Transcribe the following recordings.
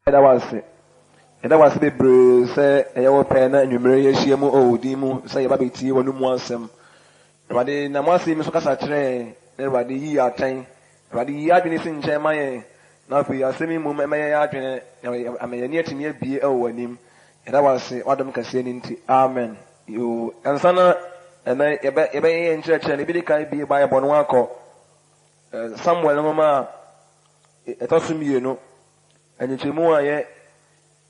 Yɛda wo ase. Yɛda wo ase bebree sɛ ɛyɛ wo pɛ na anwummere yi yɛahyia mu wɔ wo din mu sɛ yɛba bɛtie w'anomu asɛm. Awurade, nam w'asɛm yi so kasa kyerɛ yɛn, na Awurade yi yɛn atɛn. Awurade, yi yɛn adwene si nkyɛn ma yɛn, na afei asɛm yi mmom ɛmmɛyɛ yɛn adwene, na ama yɛn ani atumi abue wɔ w'anim. Yɛda wo ase w'adom kɛseɛ no nti. Amen. Yoo, ansa na ɛnɛ yɛbɛ yɛbɛyɛ yɛn nkyerɛkyerɛ no, ebi di kan bie Bible no akɔ Samuel nwoma a ɛtɔ so mmienu, nkyekyɛmu a ɛyɛ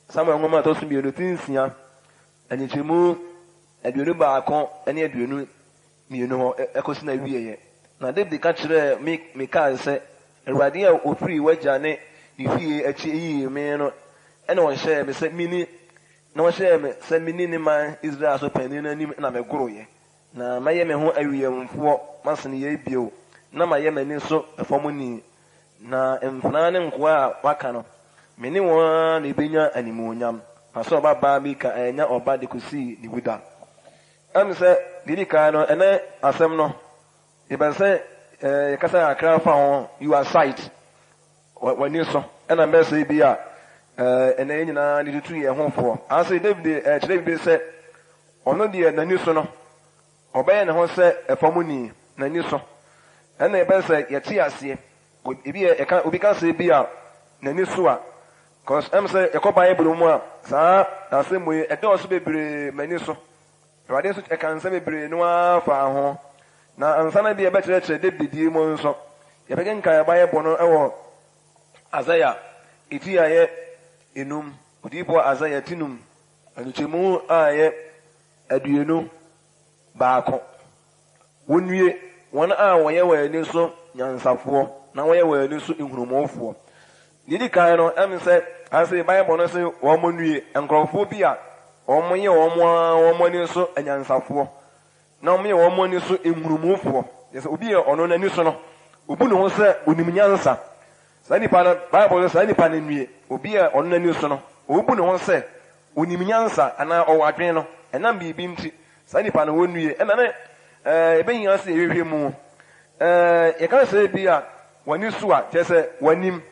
Samuel nwoma a ɛtɔ so mmienu ti nsia, nkyekyɛmu 21 ne 22 hɔ ɛkɔsi n'awieeɛ. Na Dawid ka kyerɛɛ Mikal sɛ, Awurade a ɔfirii w'agya ne ne fie akyi yii me no na ɔhyɛɛ me sɛ menni na ɔhyɛɛ me sɛ menni ne man Israel so panin no anim na megoroeɛ. Na mɛyɛ me ho awiɛmfoɔ masene yei bio, na mayɛ m'ani so fam ni. Na mfenaa ne nkoa a wɔaka no, me ne wɔn ara na ɛbɛnya animuonyam. Na Saul babaa Mikal annya ɔba de kɔsii ne wuda. Ɛm sɛ, deɛ ɛdi kan no, ɛnɛ asɛm no, yɛpɛ sɛ yɛkasa kakra fa ho, your sight, w'ani so, ɛna mbɛ sɛ bi a ɛnɛ yɛn nyinaa de tutu yɛn ho foɔ. Ase David ɛkyerɛ biribi sɛ, ɔno deɛ n'ani so no, ɔbɛyɛ ne ho sɛ ɛfam ni, n'ani so. Ɛna yɛpɛ sɛ yɛte aseɛ. Ebi yɛ yɛka obi ka sɛ bi a n'ani so a, cause ɛm sɛ yɛkɔ Bible mu a, saa asɛm yi ɛdɔɔso bebree m'ani so. Awurade nso ɛka nsɛm bebree no ara fa ho. Na ansa na bi yɛbɛkyerɛkyerɛ David yi mu nso, yɛbɛkenkan Bible no wɔ Isaiah eti a ɛyɛ enum, odiyifoɔ Isaiah ti num, nkyekyɛmu a ɛyɛ 21. Wonnue, wɔn a wɔyɛ wɔn ani so nyansafoɔ na wɔyɛ wɔn ani so nhunumufoɔ. Deɛ ɛdi kan no, ɛm sɛ ase Bible no se wɔn nnue, nkurɔfoɔ bi a wɔyɛ wɔn ara wɔn ani so anyansafoɔ na wɔyɛ wɔn ani so nhunumufoɔ. Kyerɛ sɛ obi yɛ ɔno n'ani so no, obu ne ho sɛ onim nyansa. Saa nipa no, Bible no saa nipa no nnue. Obi a ɔno n'ani so no, obu ne ho sɛ onim nyansa anaa ɔwɔ adwene no, ɛnam biribi nti, saa nipa no wɔnnue. Ɛna ne ɛɛ ɛbɛhia sɛ yɛhwehwɛ mu. Ɛɛ yɛka sɛ ebi a w'ani so a, kyerɛ sɛ w'anim.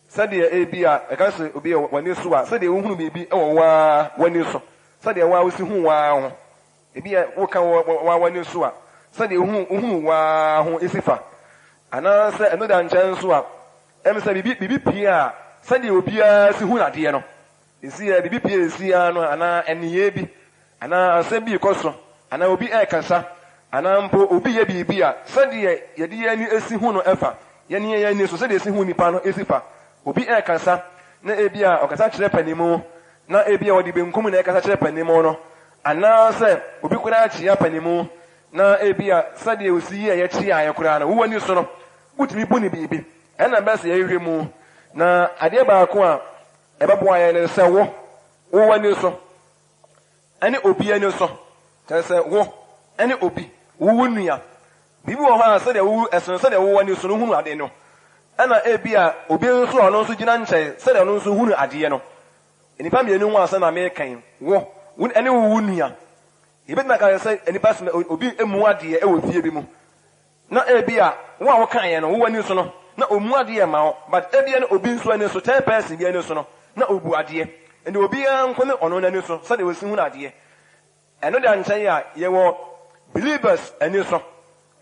Sɛdeɛ ebi a yɛka sɛ obi a w'ani so a, sɛdeɛ wohunu biribi wɔ wo ara w'ani so, sɛdeɛ wo ara wosi hu wo ara ho. Ebi a woka wɔ wo ara w'ani so a, sɛdeɛ wohunu wohunu wo ara ho si fa. Anaasɛ ɛno da nkyɛn nso a, ɛm sɛ biribi biribi pue a, sɛdeɛ obiara si hu adeɛ no, esi a biribi pue esi ara no anaa nneyɛe bi anaa asɛm bi rekɔ so anaa obi rekasa anaa mpo obi yɛ biribi a, sɛdeɛ yɛde yɛn ani si hu no fa, yɛne yɛn ani so, sɛdeɛ yɛsi hu nipa no si fa. Obi rekasa na ebi a ɔkasa kyerɛ panimu na ebi a ɔde benkum na ɛkasa kyerɛ panimu no, anaasɛ obi koraa kyea panimu na ebi a sɛdeɛ osi yɛɛ kyeaeɛ koraa no, wo ani so no, wotumi bu no biribi. Ɛna bɛsɛ yɛhwehwɛ mu. Na adeɛ baako a ɛbɛboa yɛn ne sɛ wo, wo ani so, ɛne obi ani so. Kyerɛ sɛ wo ɛne obi, wo wo nua. Biribi wɔ hɔ a sɛdeɛ wo ɛsono sɛdeɛ wo ani so no hunu ade no, ɛna ebi a obi nso a ɔno nso gyina nkyɛn sɛdeɛ ɔno nso hunu adeɛ no. Nnipa mmienu ho asɛm na meka yi, wo, wo ɛne wo wo nua. Yɛbɛtumi aka sɛ nnipa sɛ obi mmu adeɛ wɔ fie bi mu. Na ebi a wo a wokaeɛ no, wo ani so no, na ɔmmu adeɛ mma wo, but ebia na obi nso ani so, third person bi ani so no, na ɔbu adeɛ. Ɛnti obiara nko ne ɔno n'ani so sɛdeɛ ɔsi hunu adeɛ. Ɛno da nkyɛn a, yɛwɔ believers ani so.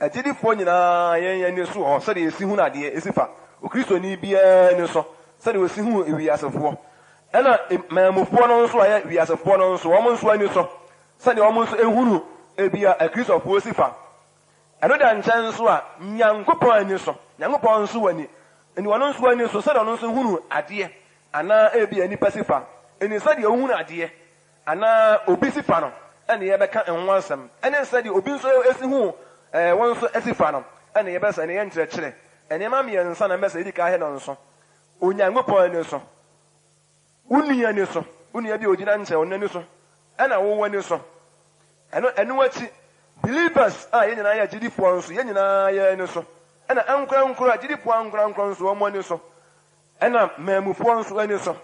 Agyidifoɔ nyinaa yɛn ani so wɔ hɔ sɛdeɛ yɛsi hunu adeɛ ɛsi fa. Okristoni biara ani so sɛdeɛ ɔsi hu wiasefoɔ. Ɛna maamufoɔ no nso a ɛyɛ wiasefoɔ no nso, wɔn nso ani so sɛdeɛ wɔn nso ehunu ebia akristofoɔ si fa. Ɛno da nkyɛn nso a, Nyankopɔn ani so, Nyankopɔn nso wɔ ani. Ɛnti ɔno nso ani so sɛdeɛ ɔno nso hunu adeɛ anaa ebia nnipa si fa. Ɛnti sɛdeɛ wohunu adeɛ anaa obi si fa no ɛne yɛbɛka ho asɛm. Ɛne sɛdeɛ obi nso si hu wɔn nso si fa no ɛne yɛbɛsɛ ɛne yɛ nkyerɛkyerɛ. Nneɛma mmiɛnsa na mbɛsɛ yɛdi kan ahwɛ no nso. Onyankopɔn ani so, wo nua ani so, wo nua bi a ogyina nkyɛn ɔno ani so, ɛna wo ani so. Ɛno ɛno akyi, believers a yɛn nyinaa yɛ agyidifoɔ nso, yɛn nyinaa yɛn ani so, ɛna ankorankoro agyidifoɔ ankorankoro nso wɔn ani so, ɛna mmamufoɔ nso ani so.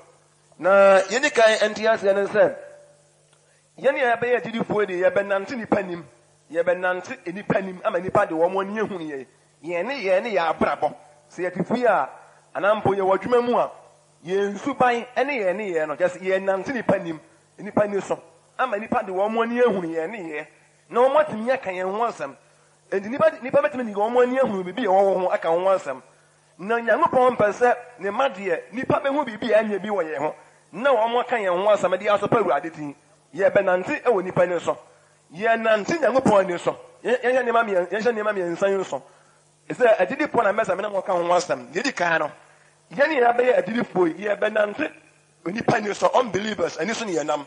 Na yɛdi kan nte aseɛ ne sɛ, yɛn a yɛbɛyɛ agyidifoɔ deɛ yɛbɛnante nnipa nim, yɛbɛnante nnipa nim ama nnipa de wɔn ani ahunu yɛn, yɛn ne yɛn ne yɛn abrabɔ. Sɛ yɛte fie a, anaa mpo yɛwɔ adwuma mu a, Yɛn suban ne yɛn nneyɛɛ no, kyerɛ sɛ yɛnante nnipa anim, nnipa ani so, ama nnipa de wɔn ani ahunu yɛn nneyɛɛ, na wɔatumi aka yɛn ho asɛm. Enti nnipa nnipa bɛtumi de wɔn ani ahunu biribi a ɛwɔ wo ho aka wo ho asɛm. Na Onyankopɔn mpɛ sɛ ne mma deɛ nnipa bɛhu biribi a ɛnyɛ bi wɔ yɛn ho, na wɔaka yɛn ho asɛm de asopa Awurade din. Yɛbɛnante wɔ nnipa ani so. Yɛnante Nyankopɔn ani so. Yɛnhyɛ nneɛma yɛnhyɛ nneɛma mmiɛnsa yi nso. Sɛ agyidifoɔ na mɛsɛ me ne mo ka ho asɛm. Deɛ edi kan no, yɛn a yɛabɛyɛ agyidifoɔ yi, yɛbɛnante onipa ani so, unbelievers ani so ne yɛnam.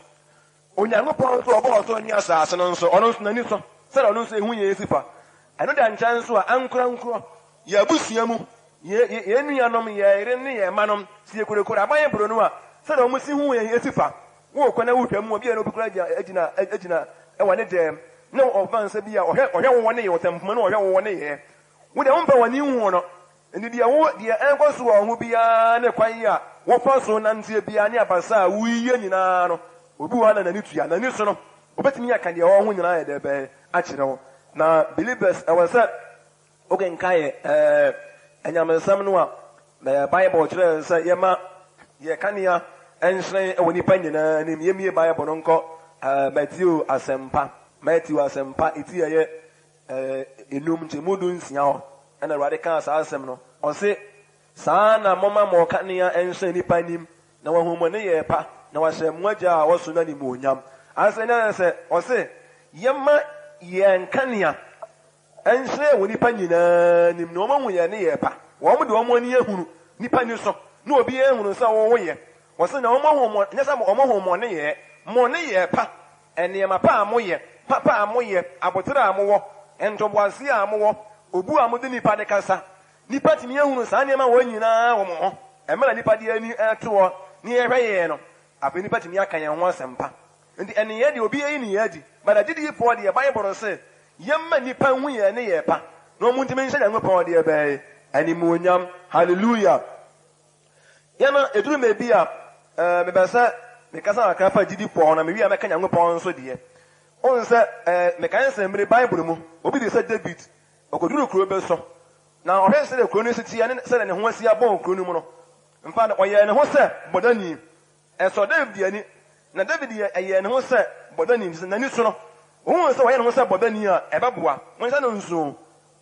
Onyankopɔn nso ɔbɔɔ ɔsoro ne asase no nso, ɔno nso n'ani so, sɛdeɛ ɔno nso ehu yɛn si fa. Ɛno da nkyɛn nso a, ankorankorɔ, yɛn abusua mu, yɛn yɛn nuanom, yɛn yere ne yɛn mmanom, sɛ yɛkurakura aban borɔno a, sɛdeɛ wɔn si hu yɛn si fa. Wokɔ na wotwa mu a, bi a na obi koraa gyina gyina gyina wɔ ne dɛm, na ɔfa nsa bi a ɔhwɛ ɔhwɛ wo ne yɛ, ɔtampoma na ɔhwɛ wo ne yɛ. Wo deɛ wompɛ w'ani nhu no. Enti deɛ wo deɛ ɛrekɔ so wɔ wo ho biara ne kwan a wofa so nanteɛ biara ne abasa a woyɛ nyinaa no, obi wɔ hɔ a na n'ani tua, n'ani so no, obetumi aka deɛ ɛwɔ wo ho nyinaa ayɛ dɛ bɛn akyerɛ wo. Na believers, ɛwɔ sɛ wokenkan ɛɛ anyamesɛm no a, na Bible kyerɛ yɛn sɛ yɛma yɛ kanea nhyerɛn wɔ nnipa nyinaa anim. Yɛmmie Bible no nkɔ ɛɛ Mateo Asɛmpa, Mateo Asɛmpa eti ɛyɛ Enum, nkyɛmu du nsia hɔ na Awurade kaa saa asɛm no. Ɔse, Saa ara na momma mo kanea nhyerɛn nnipa anim, na wɔahu mo nneyɛɛ pa, na wɔahyɛ mo Agya a ɔwɔ soro no animuonyam. Ase ne sɛ, ɔse, yɛmma yɛn kanea nhyerɛn wɔ nnipa nyinaa anim, na wɔahu yɛn nneyɛɛ pa. Wɔn de wɔn ani ahunu, nnipa ani so, na obiara ahunu sɛ woyɛ. Ɔse, na wɔahu mo, nyɛ sɛ wɔahu mo nneyɛɛ, mo nneyɛɛ pa, Nneɛma pa a moyɛ, papa a moyɛ, aboterɛ a mowɔ, ntoboaseɛ a mowɔ, obu a mode nnipa de kasa. Nnipa tumi ahunu saa nneɛma wɔ nyinaa wɔ mo ho. Mmerɛ a nnipa de ani to hɔ ne yɛhwɛ yɛn no, afei nnipa tumi aka yɛn ho asɛm pa. Nti nneyɛɛ deɛ obiara yi ne yɛn adi, but agyidifoɔ deɛ Bible se yɛmma nnipa nhu yɛn nneyɛɛ pa na wɔn ntumi nhyɛ Nyankopɔn deɛ bɛn? Animuonyam. Hallelujah. Yɛ no, ɛduru baabi a, eh, mepɛ sɛ mekasa kakra fa gyidifoɔ ho, na mewie a mɛka Nyankopɔn nso deɛ. Wohu sɛ, eh, mekae sɛ mmere Bible mu, obi te sɛ David, ɔkɔduruu kuro bi so, na ɔhwɛ sɛdeɛ kuro no si teɛ ne sɛdeɛ ne ho asi abɔn kuro no mu no, mfa no, ɔyɛɛ ne ho sɛ bɔdani. Ɛsɔɔ David ani, na David yɛ ɛyɛɛ ne ho sɛ bɔdani, nti sɛ n'ani so no, ohuu sɛ ɔyɛ ne ho sɛ bɔdani a, ɛbɛboa. Monhyɛ no nsow.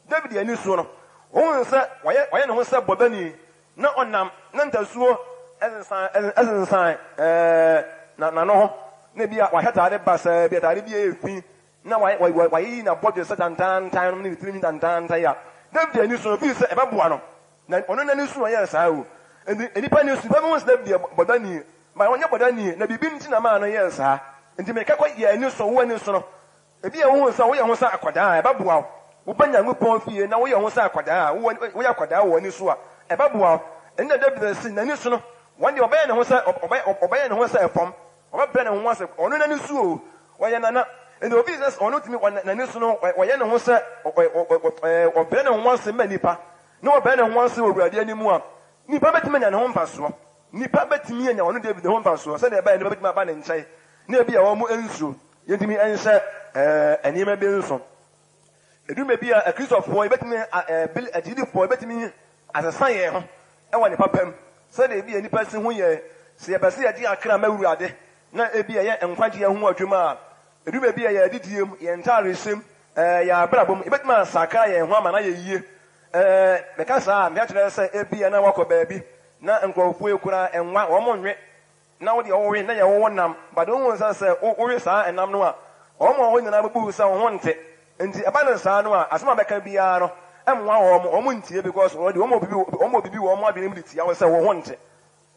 David ani so no, ohuu sɛ wayɛ wayɛ ne ho sɛ bɔdani, na ɔnam na ntasuo sensan sensan ɛɛ na n'ano ho, na ebi a wahyɛ ataade basaa bi, ataade bi a ɛyɛ fi, na wayɛ wayiyi n'abɔdwe sɛ tantaantan nom ne ne tirinwi tantaantan a, David ani so no, ofii sɛ ɛbɛboa no. Na ɔno n'ani so na ɔyɛɛ saa o. Enti nnipa ani so, nnipa bɛhu sɛ David yɛ bɔdani. But ɔnyɛ bɔdani, na biribi nti na maa no yɛɛ saa. Enti meka kɔ yɛn ani so, wo ani so no, ebia wohu sɛ woyɛ ho sɛ akwadaa a, ɛbɛboa wo. Woba Nyankopɔn fie na woyɛ ho sɛ akwadaa a, woyɛ akwadaa wɔ w'ani so a, ɛbɛboa wo. Ɛno na David se, n'ani so no, wɔn deɛ ɔbɛyɛ ne ho sɛ, ɔbɛyɛ ne ho sɛ ɛfam. Ɔbɛbrɛ ne ho ase, ɔno n'ani so o, ɔyɛ nana. Enti obi sɛ ɔno tumi, n'ani so no, ɔyɛ ne ho sɛ, ɔbrɛ ne ho ase ma nnipa, na ɔbrɛ ne ho ase wɔ Awurade anim a, nnipa bɛtumi anya ne ho mfasoɔ. Nnipa bɛtumi anya ɔno David ho mfasoɔ, sɛdeɛ ɛbɛyɛ nnipa bɛtumi aba ne nkyɛn, na ebi a wɔn nsuro, yɛntumi nhyɛ nneɛma bi nso. Ɛduru baabi a Akristofoɔ yɛbɛtumi, agyidifoɔ yɛbɛtumi asesa yɛn ho wɔ ne papa mu, sɛdeɛ ebia nnipa si hu yɛn. Sɛ yɛpɛ sɛ yɛgye akra ma Awurade na ebia yɛyɛ nkwagyeɛ ho adwuma a, ɛduru baabi a yɛn adidie mu, yɛn ntaadehyɛ mu, yɛn abrabɔ mu, yɛbɛtumi asakra yɛn ho ama no ayɛ yie. Meka saa a, meka kyerɛ sɛ ebia na woakɔ baabi na nkurɔfoɔ yi koraa nwa, wɔn nwe Na wo deɛ wowe na yɛ wo nam, but wohu sɛ sɛ wowe saa ɛnam no a, wɔn a wɔwɔ hɔ nyinaa bɛbu wo sɛ wo ho nte. Nti ɛba no saa no a, asɛm a bɛka biara no mmoa wɔn, wɔn ntie because wɔn deɛ wɔn wɔ biribi wɔn wɔ biribi wɔ wɔn adwene mu de tia wo sɛ wo ho nte.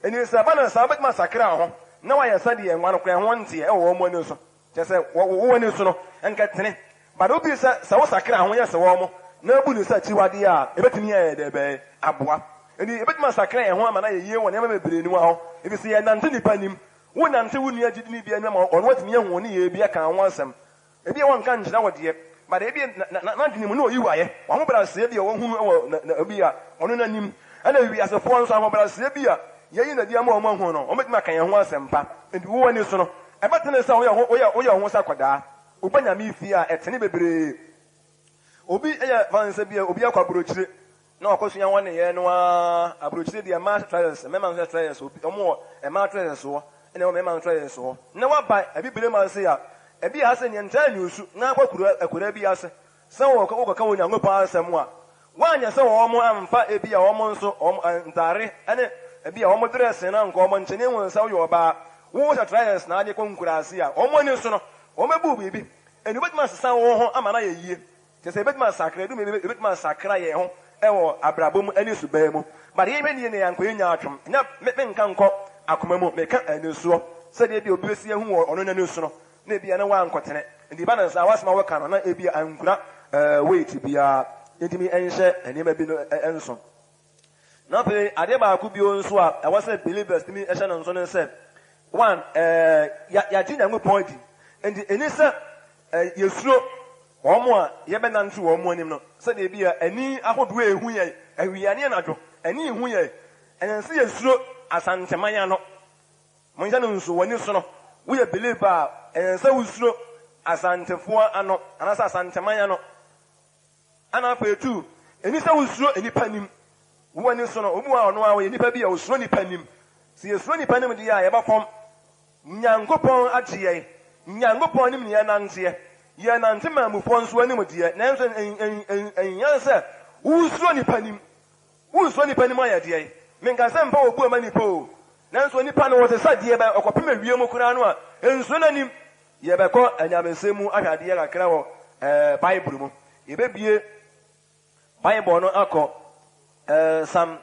Nti sɛ ɛba no saa wobɛtumi asakra wo ho na woayɛ sɛdeɛ nwa no koraa ɛho nteɛ wɔ wɔn ani so. Kyerɛ sɛ wɔ wo ani so no nka tene, but wobi sɛ sɛ wo sakra ho yɛ sɛ wɔn na wobu no sɛ akyiwadeɛ a, ɛbɛtumi ayɛ dɛ bɛn aboa. Enti yɛbɛtumi asakra yɛn ho ama no ayɛ yie wɔ nneɛma bebree no ho, ɛfiri sɛ yɛnante nnipa anim. Wonante wo nua gyidini bi anim ama ɔno atumi ahu wo nneyɛɛ bi aka wo ho asɛm. Ebia wɔnka nkyerɛ wo deɛ, but ebia na na n'adwene mu na ɔyi wo ayɛ. W'ahobrɛaseɛ bi a wɔhunu wɔ na na ebia ɔno n'anim. Ɛna wiasefoɔ nso ahobrɛaseɛ bi a yɛayi no adi ama wɔn ahu no, wɔbɛtumi aka yɛn ho asɛm pa. Enti wo ani so no, ɛbɛtene sɛ woyɛ ho woyɛ woyɛ wo ho sɛ akwadaa. Woba Nyame fie a, ɛtene bebree. Obi yɛ fa no sɛ bia obi akɔ aburokyire. Na wakɔsua wɔn nneyɛɛ no ara. Aburokyire deɛ mmaa hyɛ trousers, mmarima nso hyɛ trousers. Obi, wɔn wɔ mmaa trousers hɔ, ɛna ɛwɔ mmarima nso trousers hɔ. Na waba Abibire mu ase a, ebi a ase neɛ ntaa nni osu, na akɔ kuro, akuraa bi ase, sɛ wɔkɔ, wokɔka Onyankopɔn asɛm a, woanyɛ sɛ wɔn amfa ebi a wɔn nso wɔn ntaare ne ebi a wɔn dressing no ankɔ wɔn nkyɛn, na ehu sɛ woyɛ ɔbaa, wohyɛ trousers na ade kɔ nkuraase a, wɔn ani so no, wɔbɛbu wo biribi. Ɛnti wobɛtumi asesa wo ho ama no ayɛ yie. Kyerɛ sɛ yɛbɛtumi asakra, ɛdu mmere bi yɛbɛtumi asakra yɛn ho wɔ abrabɔ mu ne suban mu. But yɛnhwɛ no yie na yɛankɔyɛ nyaatwom. Nyɛ me menka nkɔ akoma mu, meka anisoɔ. Sɛdeɛ ebia obi bɛsi ahu wɔ ɔno n'ani so no, na ebia na wankɔtene. Nti ba no saa, w'asɛm a woka no na ebia ankura weight biara. Yɛntumi nhyɛ nneɛma bi no nso. Na afei adeɛ baako bio nso a ɛwɔ sɛ believers tumi hyɛ no nso ne sɛ, one, ɛɛ yɛagye Nyankopɔn adi. Nti ɛni sɛ yɛsuro wɔn a yɛbɛnante wɔn anim no, sɛdeɛ ebi a ani ahodoɔ a ɛhu yɛn awia ne anadwo, ani hu yɛn. Ɛnyɛ sɛ yɛsuro Asanteman ano. Monhyɛ no nso, w'ani so no, woyɛ believer a, ɛnyɛ sɛ wosuro Asantefoɔ ano anaasɛ Asanteman ano. Ɛna afei tu, ɛni sɛ wosuro nnipa anim. Wo ani so no, obi wɔ hɔ a ɔno ara ɔyɛ nipa bi a osuro nnipa anim. Sɛ yɛsuro nnipa anim deɛ a, yɛba fam. Nyankopɔn agye yɛn. Nyankopɔn anim na yɛnanteɛ. Yɛnante mammufoɔ nso anim deɛ, nanso ɛnhia sɛ wosuro nnipa anim. Wonsuro nnipa anim ayɛ deɛn? Menka sɛ mfa obuo mma nnipa oo, nanso onipa no ɔte sɛ deɛ bɛn ɔkɔpem ewiem koraa no a, nsuro n'anim. Yɛbɛkɔ anyamesɛm mu ahwɛ adeɛ kakra wɔ ɛɛ Bible mu. Yɛbɛbue Bible no akɔ ɛɛ Psalm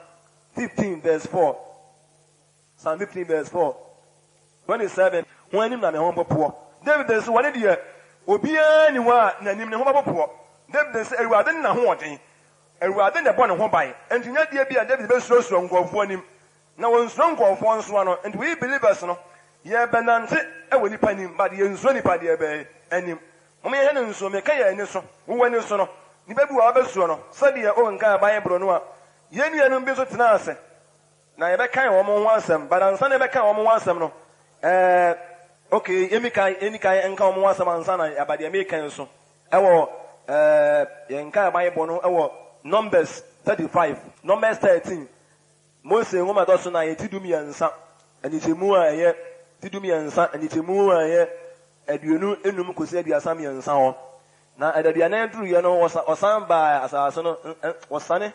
15 verse 4. Psalm 15 verse 4. 27, Ho anim na me ho mpopoɔ. David nso, wɔne deɛ obiara nni hɔ a n'anim ne ho bɛpopoɔ. David nso, Awurade ne n'ahoɔden. Awurade na ɛbɔ ne ho ban. Enti nyɛ adeɛ bi a David bɛsurasura nkurɔfoɔ anim. Na ɔnsuro nkurɔfoɔ nso ano. Enti we believers no, yɛbɛnante wɔ nnipa anim, but yɛnsuro nnipa deɛ bɛn anim. Mom yɛnhwɛ no nso, meka yɛn ani so, wo w'ani so no, nnipa bi wɔ hɔ a wobɛsuro no, sɛdeɛ wokenkan Bible no a, yɛn nuanom bi nso tenaa ase, na yɛbɛkan wɔn ho asɛm, but ansa na yɛbɛkan wɔn ho asɛm no, ɛɛ, okay, yɛnni kan, yɛnni kan nka wɔn ho asɛm ansa na yɛaba deɛ meka yi so. Ɛwɔ ɛɛ, yɛn kan Bible no ɛwɔ Numbers 35, Numbers 13, Mose nwoma ɛtɔ so nan, ti 13, nkyekyɛmu a ɛyɛ ti 13, nkyekyɛmu a ɛyɛ 25 kɔsi 33 hɔ. Na adaduanan duruiɛ no, wɔsan baa asase no, wɔsane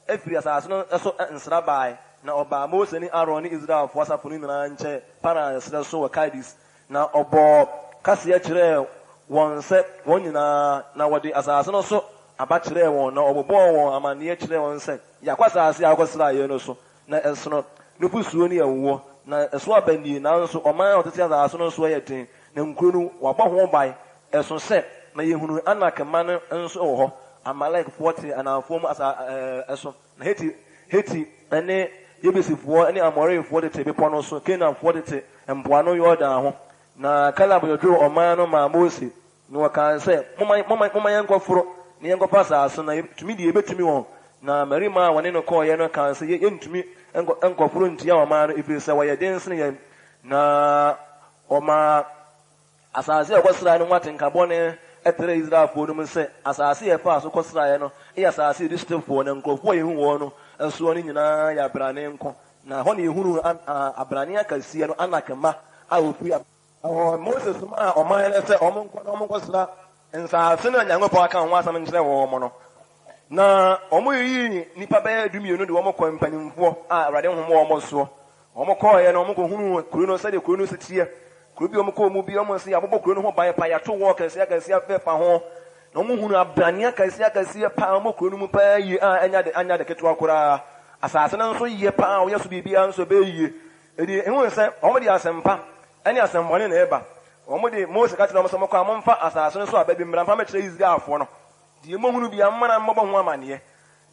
firii asase no so nsra bae, na ɔbaa Mose ne Aaron ne Israelfoɔ asafo no nyinaa nkyɛn Paran serɛ so wɔ Kades, na ɔbɔɔ kaseɛ kyerɛɛ wɔn sɛ wɔn nyinaa, na wɔde asase no so aba kyerɛɛ wɔn, na ɔbobɔɔ wɔn amanneɛ kyerɛɛ wɔn sɛ, Yɛakɔ asase a wokɔsraa yɛn no so, na ɛsono nufosuo ne ɛwoɔ, na ɛso aba nie, nanso ɔman a wɔtete asase no soɔ yɛ den, na nkuro no, wɔabɔ ho ban, ɛso sɛ, na yɛhunuu Anak mma no nso wɔ hɔ. Amalekfoɔ te anafoɔ mu asase so, na Heti, Heti ne Yebusifoɔ ne Amorifoɔ tete bepɔ no so, Kanaanfoɔ tete mpoano Yordan ho. Na Kaleb dwodwoo ɔman no maa Mose, na ɔkaa sɛ, Momma, momma, momma yɛnkɔforo na yɛnkɔfa asase no, na tumi deɛ yɛbɛtumi wɔn. Na mmarima a wɔne no kɔeɛ no kaa sɛ, Yɛntumi nkɔ, nkɔforo ntia ɔman no, ɛfiri sɛ wɔyɛ den sene yɛn. Na ɔmaa Asase a wɔkɔsraeɛ no ho atenka bɔne trɛɛ Israelfoɔ no mu sɛ, Asase a yɛfaa so kɔsraeɛ no yɛ asase a ɛdi sotefoɔ, na nkurɔfoɔ a yɛhuu wɔn no soɔ no nyinaa yɛ abrane nko, na ɛhɔ na yɛhunuu abrane akɛseɛ no, Anak mma a wɔfiri. Ɛhɔ Mose somaa ɔman no sɛ wɔnkɔ na wɔnkɔsra nsase no a Nyankopɔn aka ho asɛm nkyerɛ wɔn no. Na wɔyiyii nnipa bɛyɛ 12 de wɔn kɔɔ mpanimfoɔ a Awurade honhom wɔ wɔn soɔ. Wɔkɔeɛ no, wɔkɔhunuu kuro no sɛdeɛ kuro no si teɛ. Kuro bi a wɔkɔɔ mu bi, wɔn sɛ yɛabobɔ kuro no ho ban paa, yɛato wɔɔ akɛseɛ akɛseɛ afefa ho. Na wɔhunuu abrane akɛseɛ akɛseɛ paa wɔ kuro no mu paa yie a ɛnyɛ ade, anyɛ ade ketewa koraa. Asase no nso yɛ paa a wɔyɛ so biribiara nso ɛbɛyɛ yie. Enti ehuu sɛ wɔde asɛmpa ne asɛmmɔne na ɛreba. Wɔde Mose ka kyerɛɛ wɔn sɛ, Mokɔ a, momfa asase no so aba bi mmra mfa mmɛkyerɛ Israelfoɔ no. Deɛ moahunu biara, mommra mmɛbɔ ho amanneɛ.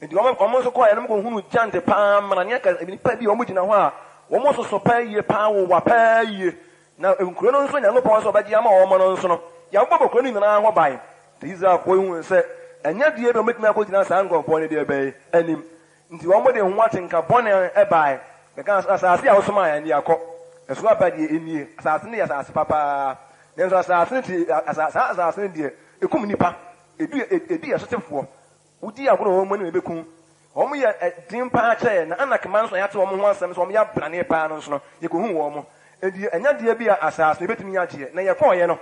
Enti wɔn nso kɔeɛ na wɔkɔhunuu gyante paa, mmrane akɛseɛ, nnipa bi a wɔgyina hɔ a wɔsoso paa yie paa, wowa paa yie. Na nkuro no nso Nyankopɔn sɛ ɔbɛgye ama wɔn no nso no, yɛabobɔ kuro no nyinaa ho ban. Enti Israelfoɔ yi hunuu sɛ ɛnyɛ adeɛ bi a wɔbɛtumi akɔgyina saa nkurɔfoɔ no deɛ bɛn anim. Nti wɔde ho atenka bɔne baeɛ bɛkaa sɛ, Asase a wosomaa yɛn de akɔ ɛso aba deɛ, ɛnie, asase no yɛ asase pa paa, nanso asase no te, asa, saa asase no deɛ, ɛkum nnipa, ɛdu, ɛdi ɛsotefoɔ, wodi agorɔ wɔ wɔn anim a ɛbɛku wo. Wɔyɛ den paa kyɛɛ, na Anak mma nso a yɛate wɔn ho asɛm sɛ wɔyɛ abrane paa no nso no, yɛkɔhuu wɔn. Enti ɛnyɛ adeɛ bi a asaase no bɛtumi agyeɛ. Na yɛkɔeɛ no,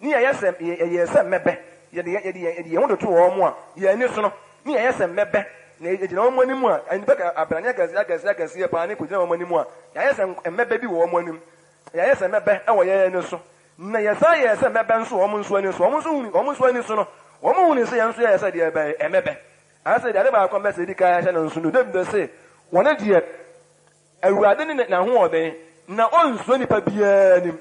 ne yɛyɛ sɛ, yɛyɛɛ sɛ mmɛbɛ. Yɛde, yɛde yɛn, yɛde yɛn ho totoo wɔn a yɛn ani so no, ne yɛyɛ sɛ mmɛbɛ. Na yɛgyina wɔn anim a, nnipa abrane akɛseɛ akɛseɛ akɛseɛ paa ne kɔgyina wɔn anim a, yɛayɛ sɛ mmɛbɛ bi wɔ wɔn anim. Yɛayɛ sɛ mmɛbɛ wɔ yɛn ani so. Na yɛsan yɛɛ sɛ mmɛbɛ nso wɔ wɔn nso ani so. Wɔn nso huni, wɔn nso ani so no, wɔhunii sɛ yɛn nso yɛyɛ sɛ deɛ ɛbɛn mmɛbɛ. Anaasɛ deɛ ade baako a mɛsɛ edi kan ahyɛ no nso no, Dawid se, Wɔn deɛ, Awurade ne n'ahoɔden, na ɔnsuro nipa biara anim,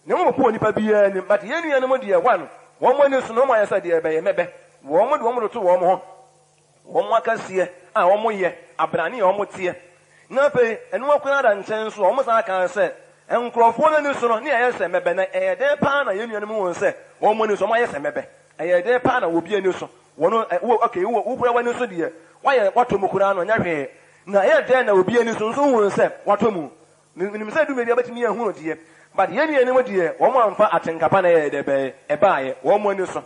na mmom ɔpo onipa biara anim. But yɛn nuanom deɛ, one, wɔn ani so no, wɔayɛ sɛ deɛ ɛbɛyɛ mmɛbɛ. Wɔn de wɔn toto wɔn ho, wɔn akɛseɛ a wɔyɛ, abrane a wɔteɛ. Na afei, ɛno koraa da nkyɛn nso a, wɔsan kaa sɛ, Nkurɔfoɔ no ani so no, ne yɛayɛ sɛ mmɛbɛ. Na ɛyɛ dɛn paa na yɛn nuanom hu sɛ wɔn ani so wɔayɛ sɛ mmɛbɛ? Ɛyɛ dɛn paa na obi ani so wɔn ɛ, wo, okay, wo, wo koraa w'ani so deɛ, woayɛ, woatɔ mu koraa no, ɛnyɛ hwee. Na ɛyɛ dɛn na obi ani so nso hu sɛ watɔ mu? Menim sɛ ɛdu baabi a wobɛtumi ahu no deɛ, but yɛn nuanom deɛ, wɔn amfa atenka pa na ɛyɛɛ dɛ bɛn? Ɛbaeɛ, wɔn ani so.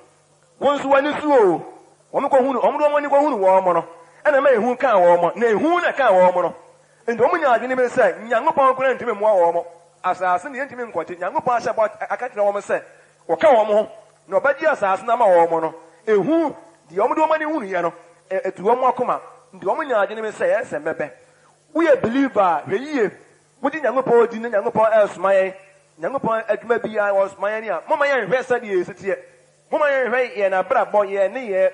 Wo nso w'ani so o, wɔn kɔhunu, wɔn de wɔn ani kɔhunu wɔn no, ɛna ɛma ehu kaa wɔn, na ehu na ɛkaa wɔn no. Enti wɔn nyaa adwene bi sɛ, Nyankopɔn koraa ntumi mmoa wɔn, asase no yɛntumi nkɔgye, Nyankopɔn ahyɛ bɔ aka kyerɛ wɔn sɛ, ɔka wɔn ho, na ɔbɛgye asase no ama wɔn no, ehu, deɛ wɔn de wɔn ani hunuiɛ no, etu wɔn akoma. Nti wɔn nyaa adwene bi sɛ, Ɛyɛ sɛ mɛbɛ. Woyɛ believer a, hwɛ yie, wogye Nyankopɔn di na Nyankopɔn ɛresoma yɛn, Nyankopɔn adwuma biara ɔresoma yɛn a, momma yɛnhwɛ sɛdeɛ yɛsi teɛ. Momma yɛnhwɛ yɛn abrabɔ, yɛn nneyɛɛ.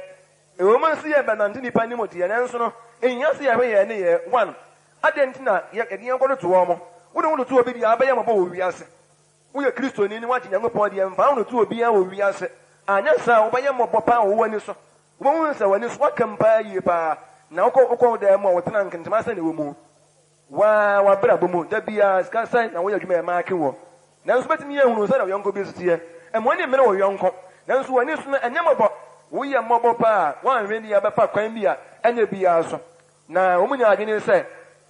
Ɛwom sɛ yɛbɛnante nnipa anim deɛ, nanso no, ɛnhia sɛ yɛhwɛ yɛn nneyɛɛ. One, adɛn nti na yɛde yɛn kɔtoto wɔn? Wode wo ho toto obi deɛ a, wobɛyɛ mmɔbɔ wɔ wiase. Woyɛ Kristoni na woagye Nyankopɔn adi a, mfa wo ho ntoto obiara wɔ wiase. Anyɛ saa a, wobɛyɛ mmɔbɔ paa wɔ w'ani so. Wobɛhunu sɛ w'ani so aka mu paa yie paa, na wokɔ wokɔ wo dan mu a, wotena nkentema sɛn na ɛwɔ mu. Wo ara w'abrabɔ mu, da biara sika sɛn na woyɛ adwuma a ɛma ake wɔ? Nanso wobɛtumi ahunu sɛdeɛ wo yɔnko bi nso teɛ. Mma w'ani mmere wo yɔnko, nanso w'ani so no, ɛnyɛ mmɔbɔ. Woyɛ mmɔbɔ paa a, woanhwɛ ni a wobɛfa kwan bi a ɛnyɛ biara so. Na wɔn nyaa adwene sɛ,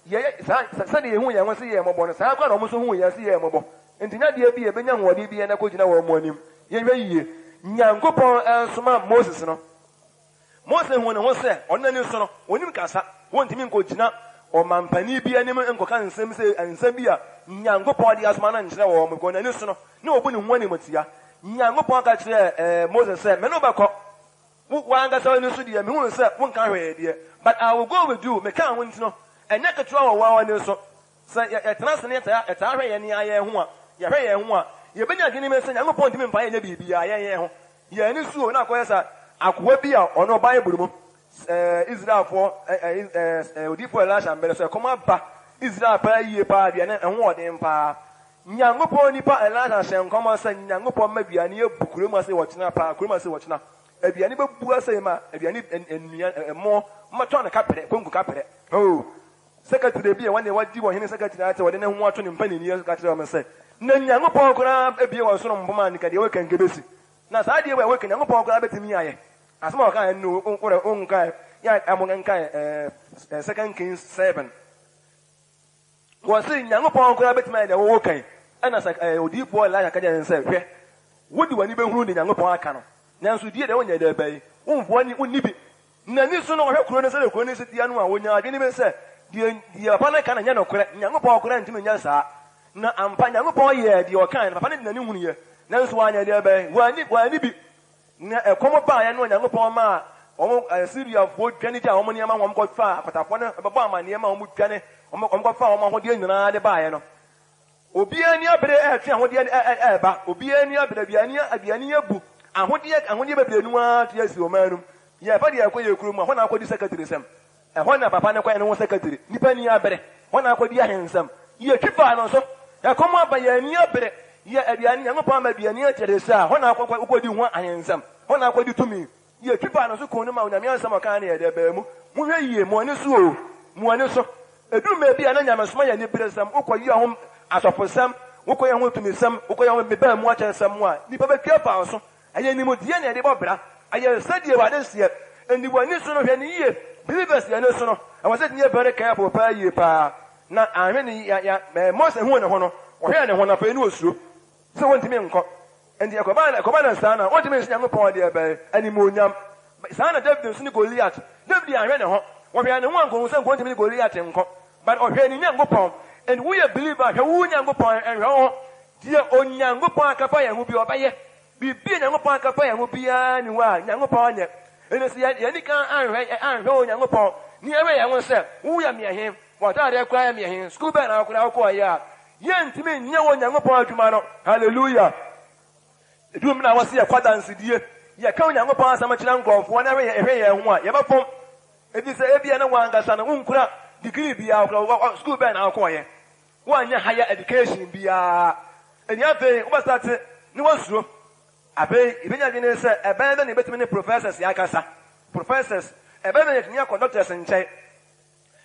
Yɛyɛ saa, sɛdeɛ yɛhu yɛn ho sɛ yɛyɛ mmɔbɔ no, saa ara koraa na wɔn nso hu yɛn sɛ yɛyɛ mmɔbɔ. Enti nyɛ adeɛ bi a yɛbɛnya ahoɔden biara na akɔgyina wɔn anim. Yɛnhwɛ yie. Nyankopɔn resoma Moses no, Mose huu ne ho sɛ ɔno n'ani so no, onnim kasa. Wontumi nkogyina ɔmampanin bi anim nkɔka nsɛm sɛ nsɛm bi a Nyankopɔn de asoma no nkyerɛ wɔn, because n'ani so no, na obu ne ho animtia. Nyankopɔn ka kyerɛɛ eh, Mose sɛ, Me ne wo bɛkɔ. Wo w'ankasa w'ani so deɛ, mehunu sɛ wonka hwee deɛ, but I will go with you. Meka ho nti no, ɛnyɛ ketewa wɔ wo ani so. Sɛ yɛtena ase na yɛtaa hwɛ yɛn ara yɛn ho a, yɛhwɛ yɛn ho a, yebenya adwene bi sɛ Nyankopɔn ntumi mfa yɛn nyɛ biribiara, yɛn yɛn ho. Yɛn ani so o, na akɔyɛ sɛ akoa bi a ɔno Bible mu, Israelfoɔ, odiyifoɔ Elisha mmere so, ɛkɔm aba Israel paa yie paa, aduane ɛho wɔ den paa. Nyankopɔn nipa Elisha hyɛ nkɔm sɛ Nyankopɔn mma aduane abu kurom ase ɔkyena paa, kurom ase ɔkyena. Aduane bɛbu ase ma aduane, nnua, ɛmo, mmɛtɔ no kaprɛ, konko kaprɛ. Oh, Sekretary bi a wɔne wadi ɔhene sekretary a ɔde ne ho ato ne mpaninnie so ka kyerɛɛ wɔn sɛ, Na Nyankopɔn koraa abue wɔn soro mpoma a nka deɛ wɔka nka bɛsi. Na saa adeɛ wei a wɔka Nyankopɔn koraa bɛtumi ayɛ. Asɛm a wɔkaeɛ no worɛ wonkae yɛ a monkenkae ɛɛ Second Kings 7. Wɔse Nyankopɔn koraa bɛtumi ayɛ deɛ wɔwɔ kan. Ɛna sɛ ɛɛ odiyifoɔ Elisha ka kyerɛɛ no sɛ, Hwɛ, wode w'ani bɛhunu deɛ Nyankopɔn aka no, nanso die deɛ wonyɛ dɛ bɛn, womfa w'ani wonni bi. N'ani so no, ɔhwɛ kuro no sɛdeɛ kuro no si teɛ no a, ɔnya adwene bi sɛ, Deɛ deɛ papa no ka no nyɛ nokorɛ. Nyankopɔn koraa ntumi nyɛ saa. Na ampa, Nyankopɔn yɛɛ deɛ ɔkaeɛ no. Papa no de n'ani hunuiɛ, nanso wanyɛ deɛ bɛn? Wanni, wanni bi. Na ɛkɔm baeɛ no, Nyankopɔn maa wɔn, Asiriafoɔ dwane gyaa wɔn nneɛma, wɔn kɔfaa akwatafoɔ no bɛbɔɔ amanneɛ maa wɔn dwane, wɔn, wɔn kɔfaa wɔn ahodeɛ nyinaa de baeɛ no. Obiara ani abere retwe ahodeɛ no reba. Obiara ani abere, aduane aduane abu. Ahodeɛ ahodeɛ bebree no ara te asi ɔman no mu. Yɛfa deɛ ɛkɔ yɛ kurom a, hɔ na akɔdi secretary sɛm. Ɛhɔ na papa no kɔyɛ ne ho secretary. Nnipa ani abere. Hɔ na akɔdi ahensɛm. Yɛtwi faa no so. Ɛkɔm aba, yɛn ani abere. Yɛ aduane, Nyankopɔn ama aduane akyɛde sɛ a, hɔ na akɔ akɔdi ho ahensɛm. Hɔ na akɔdi tumi. Yɛ twi faa no so kuu no ma Onyame asɛm a ɔkae no yɛ dɛ baa mu. Monhwɛ yie, mo ani so o, mo ani so. Ɛduru mmerɛ bi a na nyamesom ayɛ aniberesɛm, wokɔ yɛ ho asɔfosɛm, wokɔ yɛ ho tumisɛm, wokɔ yɛ ho mebaa mu akyɛnsɛm a, nnipa bɛtwi afa wo so. Ɛyɛ nimdeɛ na yɛde bɔ bra. Ɛyɛ sɛdeɛ Awurade seɛ. Enti w'ani so no, hwɛ no yie. Believers yɛn ani so no, ɛwɔ sɛ yɛtumi yɛ very careful paa yie paa. Na anhwɛ no yie a, ya, Mose huu ne ho no, ɔhwɛɛ ne ho no, afei na ɔsuro sɛ wɔntumi nkɔ. Enti ɛkɔba ɛkɔba no saa no a, ontumi nhyɛ Nyankopɔn deɛ bɛn? Animuonyam. Saa na David nso ne Goliat. David anhwɛ ne ho. Ɔhwɛɛ ne ho anka ohu sɛ nka ɔntumi ne Goliat nko. But ɔhwɛɛ ne Nyankopɔn. And woyɛ believer a, hwɛ wo Nyankopɔn, nhwɛ wo ho. Deɛ Onyankopɔn aka fa yɛn ho biara, ɔbɛyɛ. Biribi a Nyankopɔn aka fa yɛn ho biara nni hɔ a Nyankopɔn nyɛ. Enti sɛ yɛanni kan anhwɛ anhwɛ Onyankopɔn, na yɛhwɛ yɛn ho sɛ, Woyɛ me ɛhe? W'ataadeɛ koraa yɛ me ɛhe? Sukuu bɛn na wo koraa wokɔeɛ a? Yɛntumi nyɛ Onyankopɔn adwuma no. Hallelujah! Ɛduru mmerɛ a wɔse yɛkɔ adansedie, yɛka Onyankopɔn asɛm kyerɛ nkurɔfoɔ na yɛhwɛ yɛn ho a, yɛbɛfom. Ɛfiri sɛ ebia na w'ankasa no wonkura degree biara koraa, sukuu bɛn na wokɔeɛ? Woanyɛ higher education biara. Ɛnti afei wobɛstate ne woasuro. Afei yɛbɛnya adwene sɛ ɛbɛyɛ dɛn na yɛbɛtumi ne professors akasa? Professors, ɛbɛyɛ dɛn na yɛatumi akɔ doctors nkyɛn?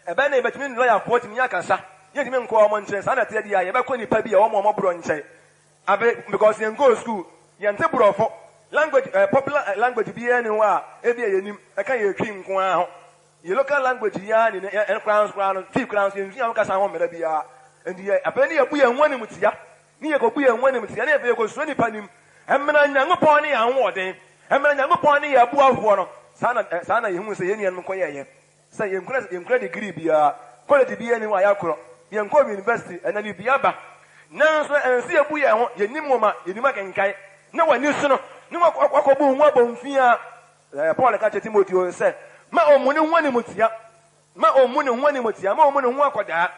Ɛbɛyɛ dɛn na yɛbɛtumi ne lɔyafoɔ atumi akasa? Yɛntumi nkɔ wɔn nkyɛn. Saa na ɛteɛ deɛ a, yɛbɛkɔ nnipa bi a wɔn a wɔborɔ nkyɛn. Afei because yɛnkɔɔ school, yɛnte borɔfo, language, eh, popular eh, language biara nni hɔ a ebia yɛnim, ɛka yɛn Twi nko ara ho. Yɛ local language yi ara ne yɛn koraa nso koraa no, Twi koraa nso yɛnsua ho kasa ho mmara biara. Nti yɛ, afei ne yɛbu yɛn ho animtia, ne yɛkɔbu yɛn ho animtia, ne afei yɛkɔsuro nnipa nim. Ɛmmena Nyankopɔn ne yɛn ahoɔden, ɛmmena Nyankopɔn ne yɛn aboafoɔ no. Saa na, eh, saa na yɛhu sɛ yɛn nuanom kɔyɛeɛ. Sɛ yɛnkura, yɛnkura degree biara, college biara nni hɔ a yɛakorɔ, yɛnkɔɔ university, ɛnna ne bi aba. Nanso ɛnsɛ yɛbu yɛn ho, yɛnnim nwoma, yɛnnim akenkan, na w'ani so no, ne wakɔbu wo ho abomfiaa. Ɛɛ, Paul ka kyerɛ Timoteo sɛ, Ma ommu ne ho animtia, ma ommu ne ho animtia, ma ommu ne ho akwadaa.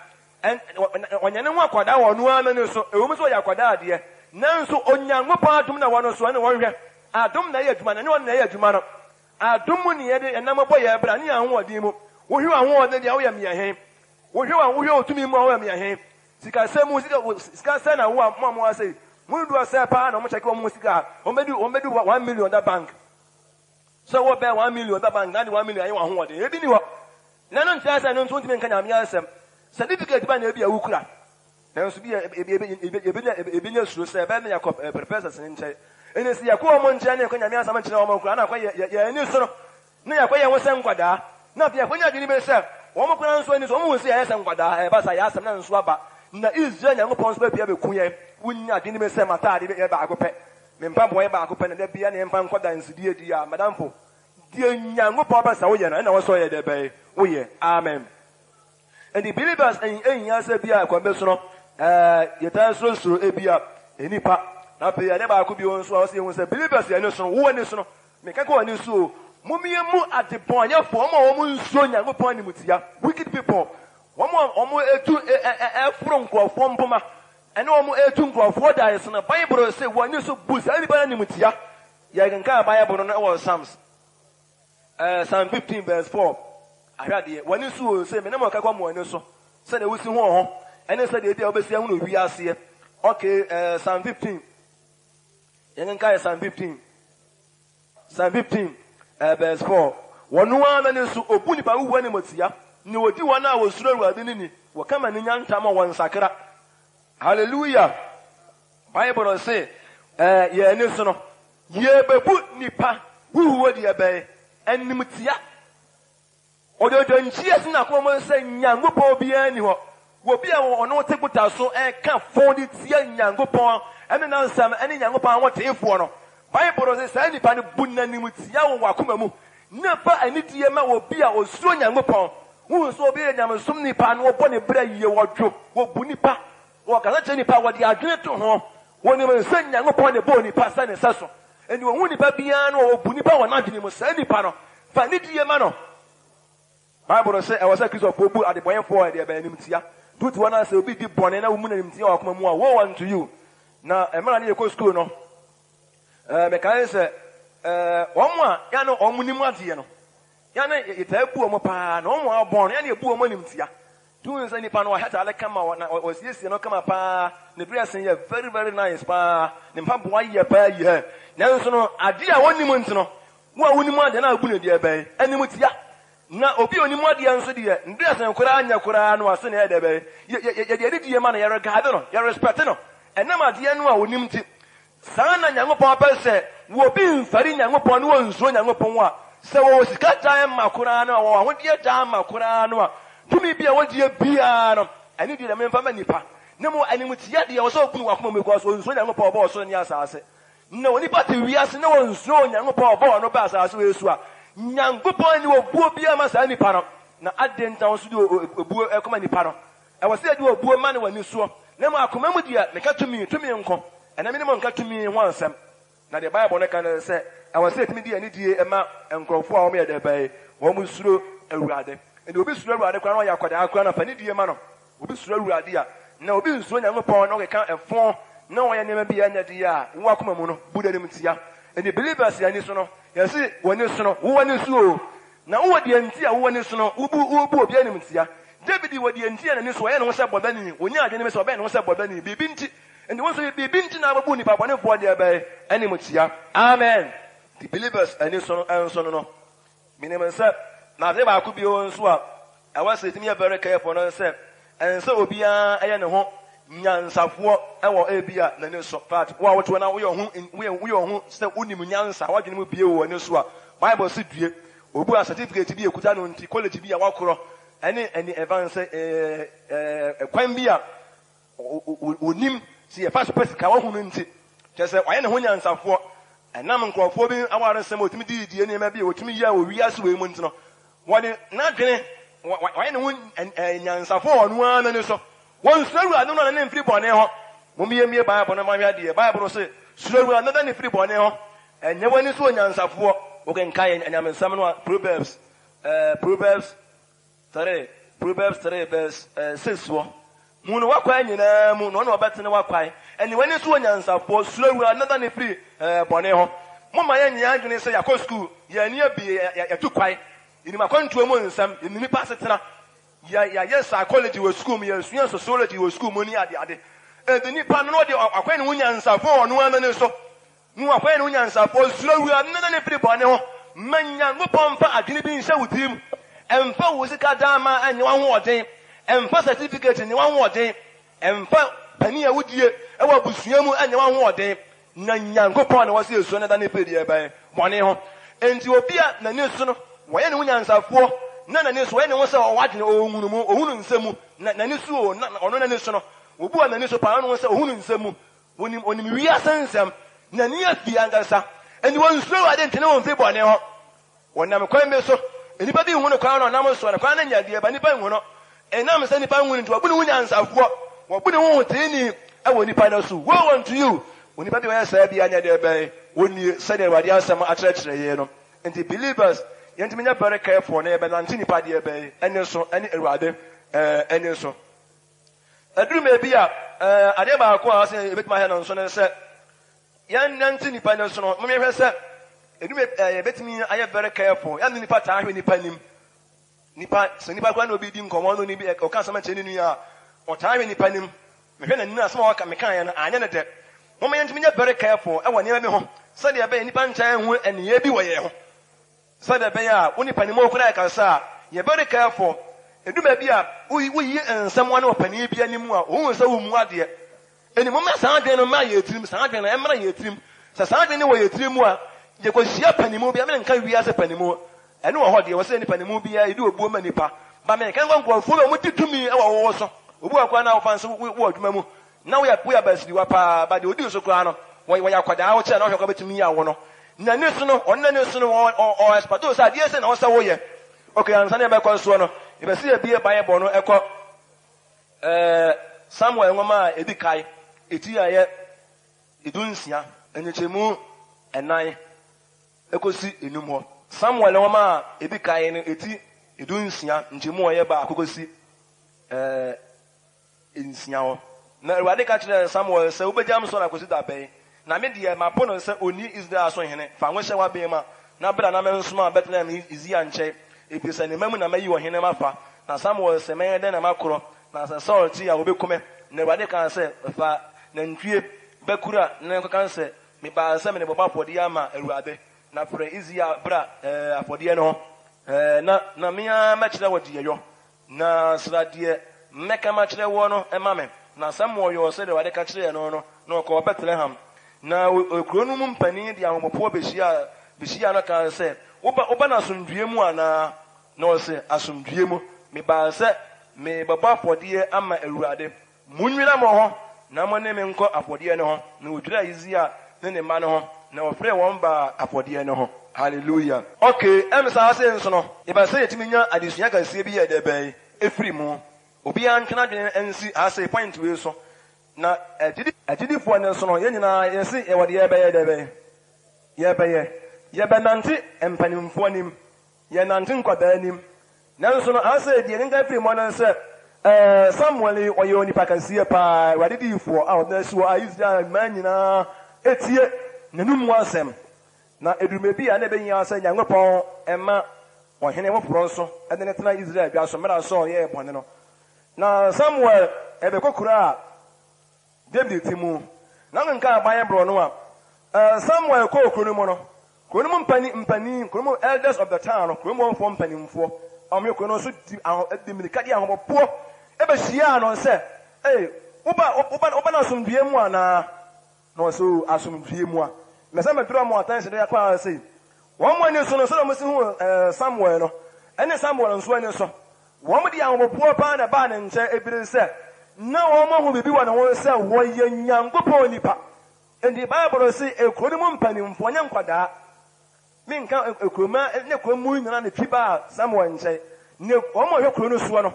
Ɛn, ɔnyɛ ne ho akwadaa wɔ ɔno ara n'ani so, ɛwom sɛ ɔyɛ akwadaa deɛ, nanso Onyankopɔn adom na ɛwɔ no so, ɛne wɔnhwɛ. Adom na ɛyɛ adwuma no, ɛnyɛ ɔno na ɛyɛ adwuma no. Adom mu ne yɛde yɛn nam bɔ yɛn bra ne yɛn ahoɔden mu. Wohwɛ w'ahoɔden deɛ woyɛ meyɛ he? Wohwɛ w'a wohwɛ wo tumi mu a woyɛ meyɛ he? Sikasɛm mu sika wo sika sɛn na wo a mo a mowɔ ha sei mo dodoɔ sɛn paa na wɔn kyɛke wɔn sika a wɔn bɛdu wɔn bɛdu 1 million da bank sɛ wɔ bɛn 1 million da bank na de 1 million ayɛ wɔn ahoɔden ebi ni hɔ na ɛno nkyerɛ sɛ ɛno nso ntumi nka Nyame asɛm. Certificate ba na ebi a wokura nanso bi ebenya ebenya suro sɛ ɛbɛyɛ na yɛakɔ professors ne nkyɛn. Ɛnna sɛ yɛkɔ wɔn nkyɛn na yɛkɔ Nyame asɛm nkyerɛ wɔn koraa na akɔ yɛ yɛ ani so no na yɛakɔ yɛn ho sɛ nkwadaa na afei yɛakɔnya adwene bi sɛ wɔn koraa nso ani so wɔn hu sɛ yɛayɛ sɛ nkwadaa. Ɛba saa yɛ asɛm na nso aba na Israel Nyankopɔn nso bɛpia bɛku yɛn. Wonya adwene bi sɛ m'ataade yɛ baako pɛ, me mpaboa yɛ baako pɛ, na da biara na yɛmfa nkɔ dansedie di a, madamfo, deɛ Nyankopɔn pɛ sɛ woyɛ no ɛna wɔ sɛ ɔyɛ dɛ bɛn woyɛ. Amen. Enti believers nhia sɛ bi a kwan bi so no yɛtaa surosuro ebi a nnipa. Na afei ade baako bio nso a wɔsɛ yɛhu sɛ believers yɛn ani so no, wo ani so no, meka kɔ ani so o, mom yɛmmu adebɔnyɛfoɔ, wɔn a wɔn nsuro Nyankopɔn animtia, wicked people, wɔn a wɔn etu ɛforo nkurɔfoɔ mpoma, ɛne wɔn etu nkurɔfoɔ daeɛ no, Bible sɛ wɔn ani so bu saa nnipa no animtia. Yɛkenkan Bible no wɔ Psalms. Psalm 15 verse 4. Ahwɛ adeɛ, w'ani so o, sɛ me ne mo rekakɔ mo ani so, sɛdeɛ wosi hu wo ho, ɛne sɛdeɛ ebi a wobɛsi ahunu wiaseɛ. Okay, Psalm 15. Yɛnkenkan Psalm 15. Psalm 15, verse 4. Wɔn ara n'ani so, obu nipa huhu animtia, na odi wɔn a wɔsuro Awurade no ni. Wɔka ma ne nya ntam a wɔnsakra. Hallelujah. Bible se, yɛn ani so no, yɛbɛbu nipa huhuo deɛ bɛn? Animtia. Ɔdɔdɔnkyi si n'akoma mu sɛ Nyankopɔn biara nni hɔ. Obi a ɔno te gota so ɛka fo de tia Nyankopɔn ɛne n'asɛm ɛne Nyankopɔn ahoteefoɔ no. Bible sɛ saa nipa no bu n'animtia wɔ w'akoma mu na fa anidie ma obi a osuro Nyankopɔn. Wohu sɛ obi yɛ nyamesom nipa na wɔbɔ ne bra yie, wɔdwo, wɔbu nipa, wɔkasa kyerɛ nipa, wɔde adwene to ho. Wɔnim sɛ Nyankopɔn na ɛbɔɔ nipa sɛ ne sɛ so. Enti wɔhu nipa biara no wɔbu nipa wɔ n'adwene mu. Saa nipa no, fa anidie ma no. Bible no sɛ ɛwɔ sɛ Kristofoɔ bu adebɔnyɛfoɔ a ɛde ɛbɛn animtia. Tutu wɔn a sɛ obi di bɔne na womu n'animtia wɔ akoma mu a, woe unto you. Na mmerɛ ne yɛkɔ sukuu no, mekae sɛ wɔn a yɛne wɔn nim adeɛ no, yɛne yɛtaa bu wɔn paa, na wɔn a wɔbɔn no, yɛne yɛbu wɔn animtia. Tumi sɛ nipa no ɔhyɛ ataade kama, na ɔsiesie no kama paa, ne dressing yɛ very very nice paa, ne mpaboa yɛ paa yie. Nanso no, adeɛ a wɔnim nti no, wo a wonim adeɛ na abu no deɛ bɛn animtia. Na obi a onim adeɛ nso deɛ, ne dressing koraa nyɛ koraa no ase na ɛyɛ deɛ bɛn. Yɛde anidie ma no, yɛ regard no, yɛ respect no. Ɛnam adeɛ no a onim nti. Saa na Nyankopɔn pɛ sɛ obi mfɛre Nyankopɔn ne ɔnsuro Nyankopɔn a, sɛ wɔwɔ sika gyae ma koraa no a, wɔwɔ ahodeɛ gyae ma koraa no a, tumi bi a wɔgyeɛ biara no, ɛne deɛ memfa ma nipa. Na mmom animtia deɛ, ɛwɔ sɛ ɔbu no w'akoma mu because ɔnsuro Nyankopɔn a ɔbɔɔ ɔsoro ne asase. Na onipa te wiase na ɔnsuro Onyankopɔn a ɔbɔɔ no baa asase wei so a, Nyankopɔn nni obuo biara ma saa nipa no. Na adɛn nti na wo nso de obuo rekɔma nipa no? Ɛwɔ sɛ yɛde obuo ma no wɔ anisoɔ, na mmom akoma mu deɛ, meka tumi, tumi nko. Ɛnnɛ me ne mo nka tumi ho asɛm. Na deɛ Bible no ka ne sɛ, ɛwɔ sɛ yɛtumi de anidie ma nkurɔfoɔ a wɔyɛ dɛ bɛn? Wɔsuro Awurade. Ɛnti obi suro Awurade koraa na ɔyɛ akwadaa koraa no a, fa anidie ma no. Obi suro Awurade a, na obi nsuro Nyankopɔn na ɔkeka ɛfõ na ɔyɛ nneɛma bi a ɛnyɛ deɛ a, wo akoma mu no, bu no animtia. Ɛnti believers ani so no, yɛse w'ani so no, wo ani so o, na wowɔ deɛ nti a wo ani so no, wobu wobu obi animtia. David wɔ deɛ nti a n'ani so ɔyɛ ne ho sɛ bɔbani, ɔnya adwene bi sɛ ɔbɛyɛ ne ho sɛ bɔbani, biribi nti. Ɛnti wo nso biribi nti na wobɛbu nnipa bɔnefoɔ deɛ bɛn animtia. Amen. Nti believers ani so no nso no no, Menim sɛ, na ade baako bio nso a ɛwɔ sɛ yɛtumi yɛ very careful no ne sɛ, ɛnsɛ sɛ obiara yɛ ne ho nyansafoɔ wɔ ebia n'ani so. Fact, wo a wote hɔ na woyɛ wo ho, woyɛ, woyɛ wo ho sɛ wonim nyansa, w'adwene mu bue wɔ w'ani so a, Bible se due. Obi a certificate bi a ekuta no nti, college bi a wakorɔ, ɛne ɛne ɛfa no sɛ ɛɛ ɛɛ kwan bi a Ɔnim sɛ yɛfa so pɛ sika, wahu no nti, kyerɛ sɛ wayɛ ne ho nyansafoɔ. Ɛnam nkurɔfoɔ bi awaresɛm a ɔtumi dii die nneɛma bi a ɔtumi yɛ wɔ wiase wei mu nti no, wɔde n'adwene, wayɛ ne ho nyansafoɔ wɔ ɔno ara n'ani so. Wɔnsuro Awurade no na ne mfiri bɔne ho. Mommiemmie Bible no ma nhwɛ adeɛ. Bible no se, Suro Awurade na dane firi bɔne ho. Ɛnyɛ w'ani so onyansafoɔ. Wokenkan anyamesɛm no a, Proverbs, Proverbs 3, Proverbs 3 verse 6 soɔ. Hu no w'akwan nyinaa mu, na ɔno na ɔbɛtene w'akwan. Ɛne w'ani so onyansafoɔ, suro Awurade na dane firi bɔne ho. Momma yɛnyɛ yɛn adwene sɛ yɛakɔ sukuu, yɛn ani abue, yɛatu kwae, yɛnim akwantuo mu nsɛm, yɛnim nnipa asetena, yɛayɛ psychology wɔ sukuu mu, yɛasua sociology wɔ sukuu mu ne adeade. Enti nipa no na ɔde akwan ne ho nyansafoɔ wɔ ɔno ara n'ani so. Hu akwan ne wo nyansafoɔ, suro Awurade na dane firi bɔne ho. Ma Nyankopɔn mfa adwene bi nhyɛ wo tirim. Mfa wo sika daa ma ɛnyɛ w'ahoɔden. Mfa certificate nyɛ w'ahoɔden. Mfa panin a wodie wɔ abusua mu nyɛ w'ahoɔden. Na Nyankopɔn na ɔse suro na dane firi deɛ ɛbɛn bɔne ho. Enti obi a n'ani so no wɔyɛ ne ho nyansafoɔ na n'ani so wɔyɛ ne ho sɛ ɔwɔ adwene, ɔwɔ nhunumu, ɔhunu nsɛm mu, na n'ani so o, na ɔno n'ani so no, obi wɔ n'ani so paa ɔno ho sɛ ɔhunu nsɛm mu, Onim, onim wiase nsɛm. N'ani afi ankasa. Enti wɔnsuro Awurade ntene wɔn mfi bɔne ho. Wɔnam kwan bi so. Nnipa bi nhu no kwan no ɔnam soɔ no, kwan no nyɛ deɛ ba nnipa nhu no. Ɛnam sɛ nnipa nhu no nti, wɔbu ne ho nyansafoɔ. Wɔbu ne ho hoteeni wɔ nnipa no so. Woe unto you! Onipa bi a ɔyɛ saa biara nyɛ deɛ bɛn? Ɔnnie, sɛdeɛ Awurade asɛm akyerɛkyerɛ yɛn no. Enti believers, yɛntumi nyɛ very careful na yɛbɛnante nnipa deɛ bɛn ani so ne Awurade ani so. Ɛduru baabi a, adeɛ baako a sɛ yɛbɛtumi ahwɛ no nso ne sɛ, yɛnnante nnipa no so no, mom yɛhwɛ sɛ ɛduru baabi yɛbɛtumi ayɛ very careful. Yɛn nipa taa hwɛ nipa anim. Nipa, sɛ nipa koraa na obi di nkɔmmɔ no ne bi ɔka asɛm akyerɛ ne nua a, ɔtaa hwɛ nipa anim. Mehwɛ n'anim asɛm a ɔka mekaeɛ no anyɛ ne dɛ. Mom yɛntumi nyɛ very careful ɛwɔ nneɛma bi ho sɛdeɛ ɛbɛyɛ nipa ntaa nhu nneyɛɛ bi wɔ yɛn ho. Sɛdeɛ ɛbɛyɛ a wo ne panin mu koraa rekasa a, yɛ very careful. Ɛdu baabi a, woyi nsɛm ano wɔ panin bi anim a, ɔhu sɛ wommu adeɛ. Ɛnti momma saa adwene no mmra yɛn tirim, saa adwene no ɛmmra yɛn tirim. Sɛ saa adwene no wɔ yɛn tirim mu a, yɛkɔhyia panin mu bi a, menka wiase panin mu, ɛno wɔ hɔ deɛ, wɔ sɛ nipa mu biara yɛde obuo ma nipa. Ba menka nkurɔfoɔ bi a wɔdi tumi wɔ wo so. Obi wɔ koraa na wofa nso wɔ adwuma mu, Na woyɛ woyɛ abasiriwa paa, but deɛ ɔdi so koraa no, wɔyɛ wɔyɛ akwadaa, wokyerɛ na wohwɛ koraa bɛtumi awo no. N'ani so no, ɔno n'ani so no, ɔ ɔ ɔ expect wo sɛ adeɛ sei na ɔsɛ woyɛ. Okay, ansa na yɛbɛkɔ soɔ no, yɛpɛ sɛ yɛbue Bible no ɛkɔ ɛɛ Samuel nwoma a ɛdi kae, ɛti a ɛyɛ 16, nkyekyɛmu ɛnan ɛkɔsi enum hɔ. Samuel nwoma a ɛdi kae no, ɛti 16, nkyɛmu a ɛyɛ baako kɔsi ɛɛ nsia hɔ. Na Awurade ka kyerɛɛ Samuel sɛ, Wobɛgyam Saul akosi da bɛn? Na me deɛ, mapo no sɛ ɔnni Israel so hene. Fa ngo hyɛ w'aben ma, na bra na mensoma wo Betlehem Yisia nkyɛn, ɛfiri sɛ ne mma mu na mayi ɔhene mafa. Na Samuel se, Mɛyɛ dɛn na makorɔ? Na sɛ Saul te a, ɔbɛku me. Na Awurade kaa sɛ, Fa nantwie ba kura na kɔka sɛ, Mebaa sɛ merebɛbɔ afɔdeɛ ama Awurade. Na frɛ Yisia bra afɔdeɛ no ho, na me ara mɛkyerɛ wo deɛ yɔ. Na sra deɛ mɛka makyerɛ woɔ no ma me. Na Samuel yɔɔ sɛdeɛ Awurade ka kyerɛɛ no no, na ɔkɔɔ Betlehem. Na kuro no mu mpanin de ahopopoɔ bɛhyiaa bɛhyiaa no kaa sɛ, Woba, woba no asomdwoeɛ mu anaa? Na ɔse, Asomdwoeɛ mu. Mebaa sɛ merebɛbɔ afɔdeɛ ama Awurade. Monnwira mo ho na mo ne me nkɔ afɔdeɛ no ho. Na wɔdwiraa Yisia ne ne mma no ho, na wɔfrɛɛ wɔn baa afɔdeɛ no ho. Hallelujah. Ok, ɛm saa sei nso no, yɛpɛ sɛ yɛtumi nya adesua kɛseɛ bi yɛ dɛ bɛn ɛfiri mu. Obiara ntwe n'adwene nsi ha sei point wei so. Na agyidi, agyidifoɔ no nso no, yɛn nyinaa yɛse yɛwɔ deɛ yɛbɛyɛ dɛ bɛn? Yɛbɛyɛ. Yɛbɛnante mpanimfoɔ anim. Yɛnnante nkwadaa anim. Nanso no, ha sei deɛ yɛkenkan firi mu ara ne sɛ, ɛɛ, Samuel yi, ɔyɛ onipa kɛseɛ paa, Awurade diyifoɔ a ɔde no asi hɔ a Israel man nyinaa tie n'anomu asɛm. Na ɛduru baabi a na ɛbɛhia sɛ Nyankopɔn ma ɔhene foforɔ nso de no tena Israel dwa so mmerɛ a Saul yɛɛ bɔne no. Na Samuel rebɛkɔ kuro a David te mu. Na wokenkan Bible no a, Samuel kɔɔ kuro no mu no, kuro no mu mpanin, mpanin, kuro no mu elders of the town no, kuro mu hɔfoɔ mpanimfoɔ a wɔyɛ kuro no nso di aho, di mmirika de ahopopoɔ bɛhyiaa no sɛ, Ee, woba, woba, woba no asomdwoeɛ mu anaa? Na ɔse, O, asomdwie mu a mɛsan mɛduru mo atɛn de akɔ ara sei. Wɔn ani so no, sɛdeɛ wɔsi huu Samuel no, ɛne Samuel nso ani so, wɔn de ahopopoɔ paa na ɛbaa ne nkyɛn, ɛfiri sɛ na wɔahu biribi wɔ ne ho sɛ wɔyɛ Nyankopɔn nipa. Enti Bible se, Ekuro no mu mpanimfoɔ, nyɛ nkwadaa, Menka kurom ne kurom mu nyinaa na twi baa Samuel nkyɛn, na wɔn a wɔhwɛ kuro no soɔ no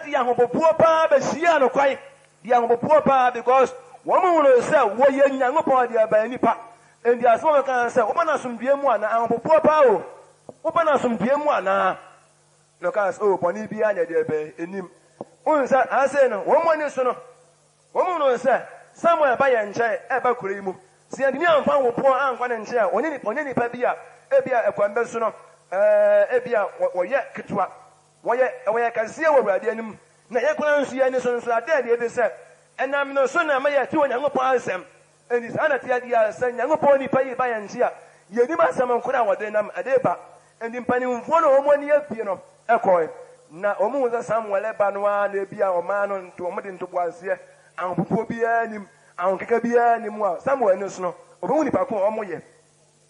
de ahopopoɔ paa bɛhyiaa no kwan, de ahopopoɔ paa because wɔn hunuu sɛ wɔyɛ Nyankopɔn deɛ ɛbɛn nipa. Enti asɛm a wɔkaa sɛ, woba no asomdwoeɛ mu anaa? Ahopopoɔ paa o, woba no asomdwoeɛ mu anaa? Na ɔkaa sɛ, oh, bɔne biara nyɛ deɛ ɛbɛn nnim. Wohu sɛ ha sei no, wɔn ani so no, Wɔhunuu sɛ Samuel ba yɛn nkyɛn reba kuro yi mu. Sɛ yɛantumi amfa ahopoɔ ankɔ ne nkyɛn a, ɔnyɛ ɔnyɛ nipa bi a ebia ɛkwan bɛ so no, ɛɛ, ebia wɔyɛ ketewa. Wɔyɛ, wɔyɛ kɛseɛ wɔ Awurade anim. Na yɛn koraa nso, yɛn ani so nso, ada adi efisɛ ɛnam ne so na ɛma yɛte Onyankopɔn asɛm. Enti saa na ɛteɛ deɛ a, sɛ Nyankopɔn nipa yi ba yɛn nkyɛn a, yɛnnim asɛm korɔ a wɔde nam de reba. Enti mpanimfoɔ no a wɔn ani abue no kɔe, na wɔhuu sɛ Samuel reba no ara na ebia ɔmaa no nto, wɔde ntoboaseɛ, ahopopoɔ biara nnim, ahokeka biara nni mu a, Samuel ani so no, ɔbɛhu nipa ko a wɔyɛ.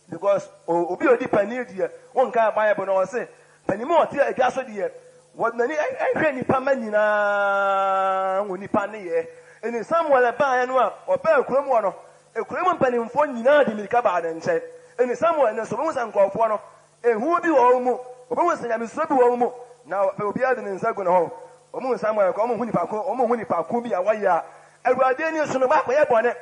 Because obi a ɔdi panin deɛ, wonkaa Bible no, ɔse, panin mu a ɔte adwa so deɛ, wɔde n'ani hwɛ nnipa mma nyinaa wɔ nnipa nneyɛɛ. Enti Samuel baeɛ no a, ɔbaa kurom hɔ no, kurom mu mpanimfoɔ nyinaa de mmirika baa ne nkyɛn. Enti Samuel no nso, ɔbɛhu sɛ nkurɔfoɔ no, ehu bi wɔ wɔn mu, wɔbɛhu sɛ nyamesuro bi wɔ wɔn mu, na afei obiara de ne nsa gu ne ho. Wɔhu Samuel kɔ, wɔhu nipa ko, wɔhu nipa ko bi a wɔyɛ a, Awurade ani so no, wɔakɔyɛ bɔne.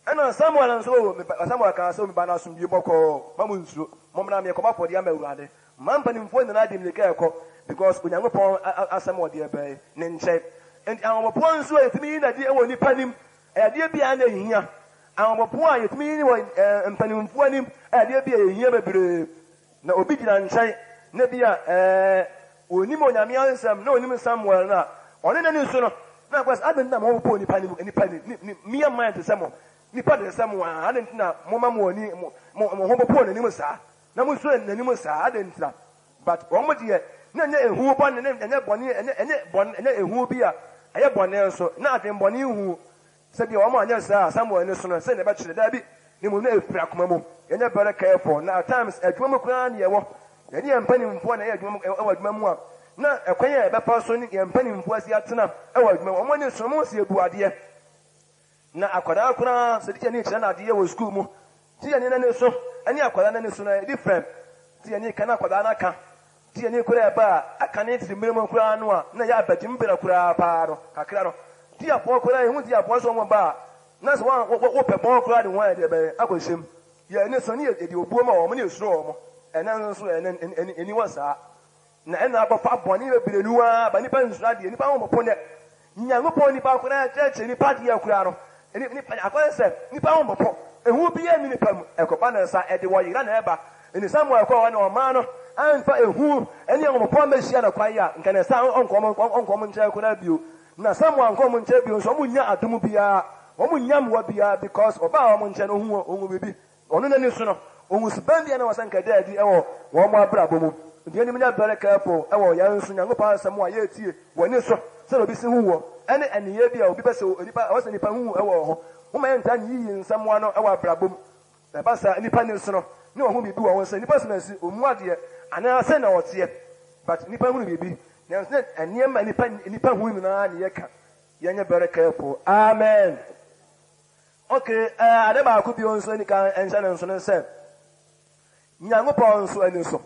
Ɛnna Samuel nso, O me ba, Samuel kaa sɛ, O me ba, no asomdwoe bɔkɔɔ, mma munnsuro. Mommra mmɛkɔbɔ afɔdeɛ ama Awurade. Mma mpanimfoɔ nyinaa de mmirika rekɔ, because Onyankopɔn asɛm wɔ deɛ bɛn? Ne nkyɛn. Enti ahopopoɔ nso a yɛtumi yi no adi wɔ nnipa anim, ɛyɛ adeɛ bi a na ɛhia. Ahopopoɔ a yɛtumi yi no wɔ mpanimfoɔ anim, ɛyɛ adeɛ bi a ɛhia bebree. Na obi gyina nkyɛn na bi a ɛɛ onim Onyame ansɛm na onim Samuel no a, ɔne n'ani so no, na akɔyɛ sɛ adɛn nti na mo bɔ nipa ne mu, nipa ne ne mere mind te sɛ mo, nipa te sɛ mo a, adɛn nti na mo ma mo ani mo mo ho popo n'anim saa, na mo suro n'anim saa, adɛn nti na? But wɔn deɛ, na ɛnyɛ ehu bɔne, na ɛnyɛ bɔne, ɛnyɛ ɛnyɛ bɔne, ɛnyɛ ehu bi a ɛyɛ bɔne nso, na adwemmɔne hu. Sɛ ebia wɔn anyɛ saa a, Samuel ani so no, sɛn na ɛbɛkyerɛ? Dabi, na mmom na efiri akoma mu. Yɛnyɛ very careful, na at times adwuma mu koraa na yɛwɔ, yɛne yɛn mpanimfoɔ na ɛyɛ adwuma mu, wɔ adwuma mu a, na ɛkwan a yɛbɛfa so ne yɛn mpanimfoɔ asi atena wɔ adwuma mu, wɔn ani so no, wɔn sɛ yɛbu adeɛ. Na akwadaa koraa, sɛ tikyani kyerɛ no adeɛ wɔ sukuu mu, tikyani no ani so ne akwadaa no ani so no, ɛyɛ different. Tikyani ka na akwadaa no aka. Ti ani koraa ɛba a, aka ne tiri mmerɛ mu koraa no a, na ɛyɛ abagyim berɛ koraa paa no, kakra no. Tiafoɔ koraa, yɛhu tiafoɔ sɛ wɔn ba a, na sɛ wɔn wɔ wopɛ bɔn koraa de wɔn ayɛ deɛ bɛn akɔhyɛ mu. Yɛn ani so ne yɛde obuo ma wɔn ne yɛsuro wɔn. Ɛnnɛ nso ɛnnɛ ɛnni hɔ saa. Na ɛna abɔfa bɔne bebree no ara ba, nnipa nsuro adeɛ, nnipa ho mpopo nnɛ. Nyankopɔn nipa koraa kyerɛkyerɛ nipa adeɛ koraa no, nipa, akɔyɛ sɛ nipa ho mpopo, ehu biara nni nipa mu, ɛkɔba ne nsa, ɛde wɔyera na ɛba. Enti Samuel kɔɔ hɔ na ɔmaa no amfa ehu ne ahopopo ammɛhyia no kwan a, nka ne nsa ɔnkɔ wɔn ɔnkɔ wɔn nkyɛn koraa bio. Na Samuel ankɔ wɔn nkyɛn bio nso, wɔnnya adom biara, wɔnnya mmoa biara because ɔbaa wɔn nkyɛn no, ohuu ohuu biribi. Ɔno n'ani so no, ohuu suban bi a na ɛwɔ sɛ nka ɛda adi wɔ wɔn abrabɔ mu. Enti yɛn nyɛ very careful wɔ yɛn nso Nyankopɔn asɛm a yɛretie wɔ ani so, sɛdeɛ obi si hu wɔ, ɛne nneyɛɛ bi a obi pɛ sɛ onipa, ɛwɔ sɛ nipa hu wɔ wɔ ho. Momma yɛntaa nyiyiyi nsɛm ano wɔ abrabɔ mu. Na ɛba saa a, nnipa ani so no, na wɔhu biribi wɔ ho sɛ nnipa som asi, wɔmmu adeɛ, anaa sɛn na wɔteɛ. But nnipa hunu biribi, nanso na nneɛma a nnipa nnipa hu nyinaa na yɛka. Yɛnyɛ very careful. Amen. Okay, eh, ade baako bio nso nika nhyɛ ne nso ne sɛ, Nyankopɔn nso ani so.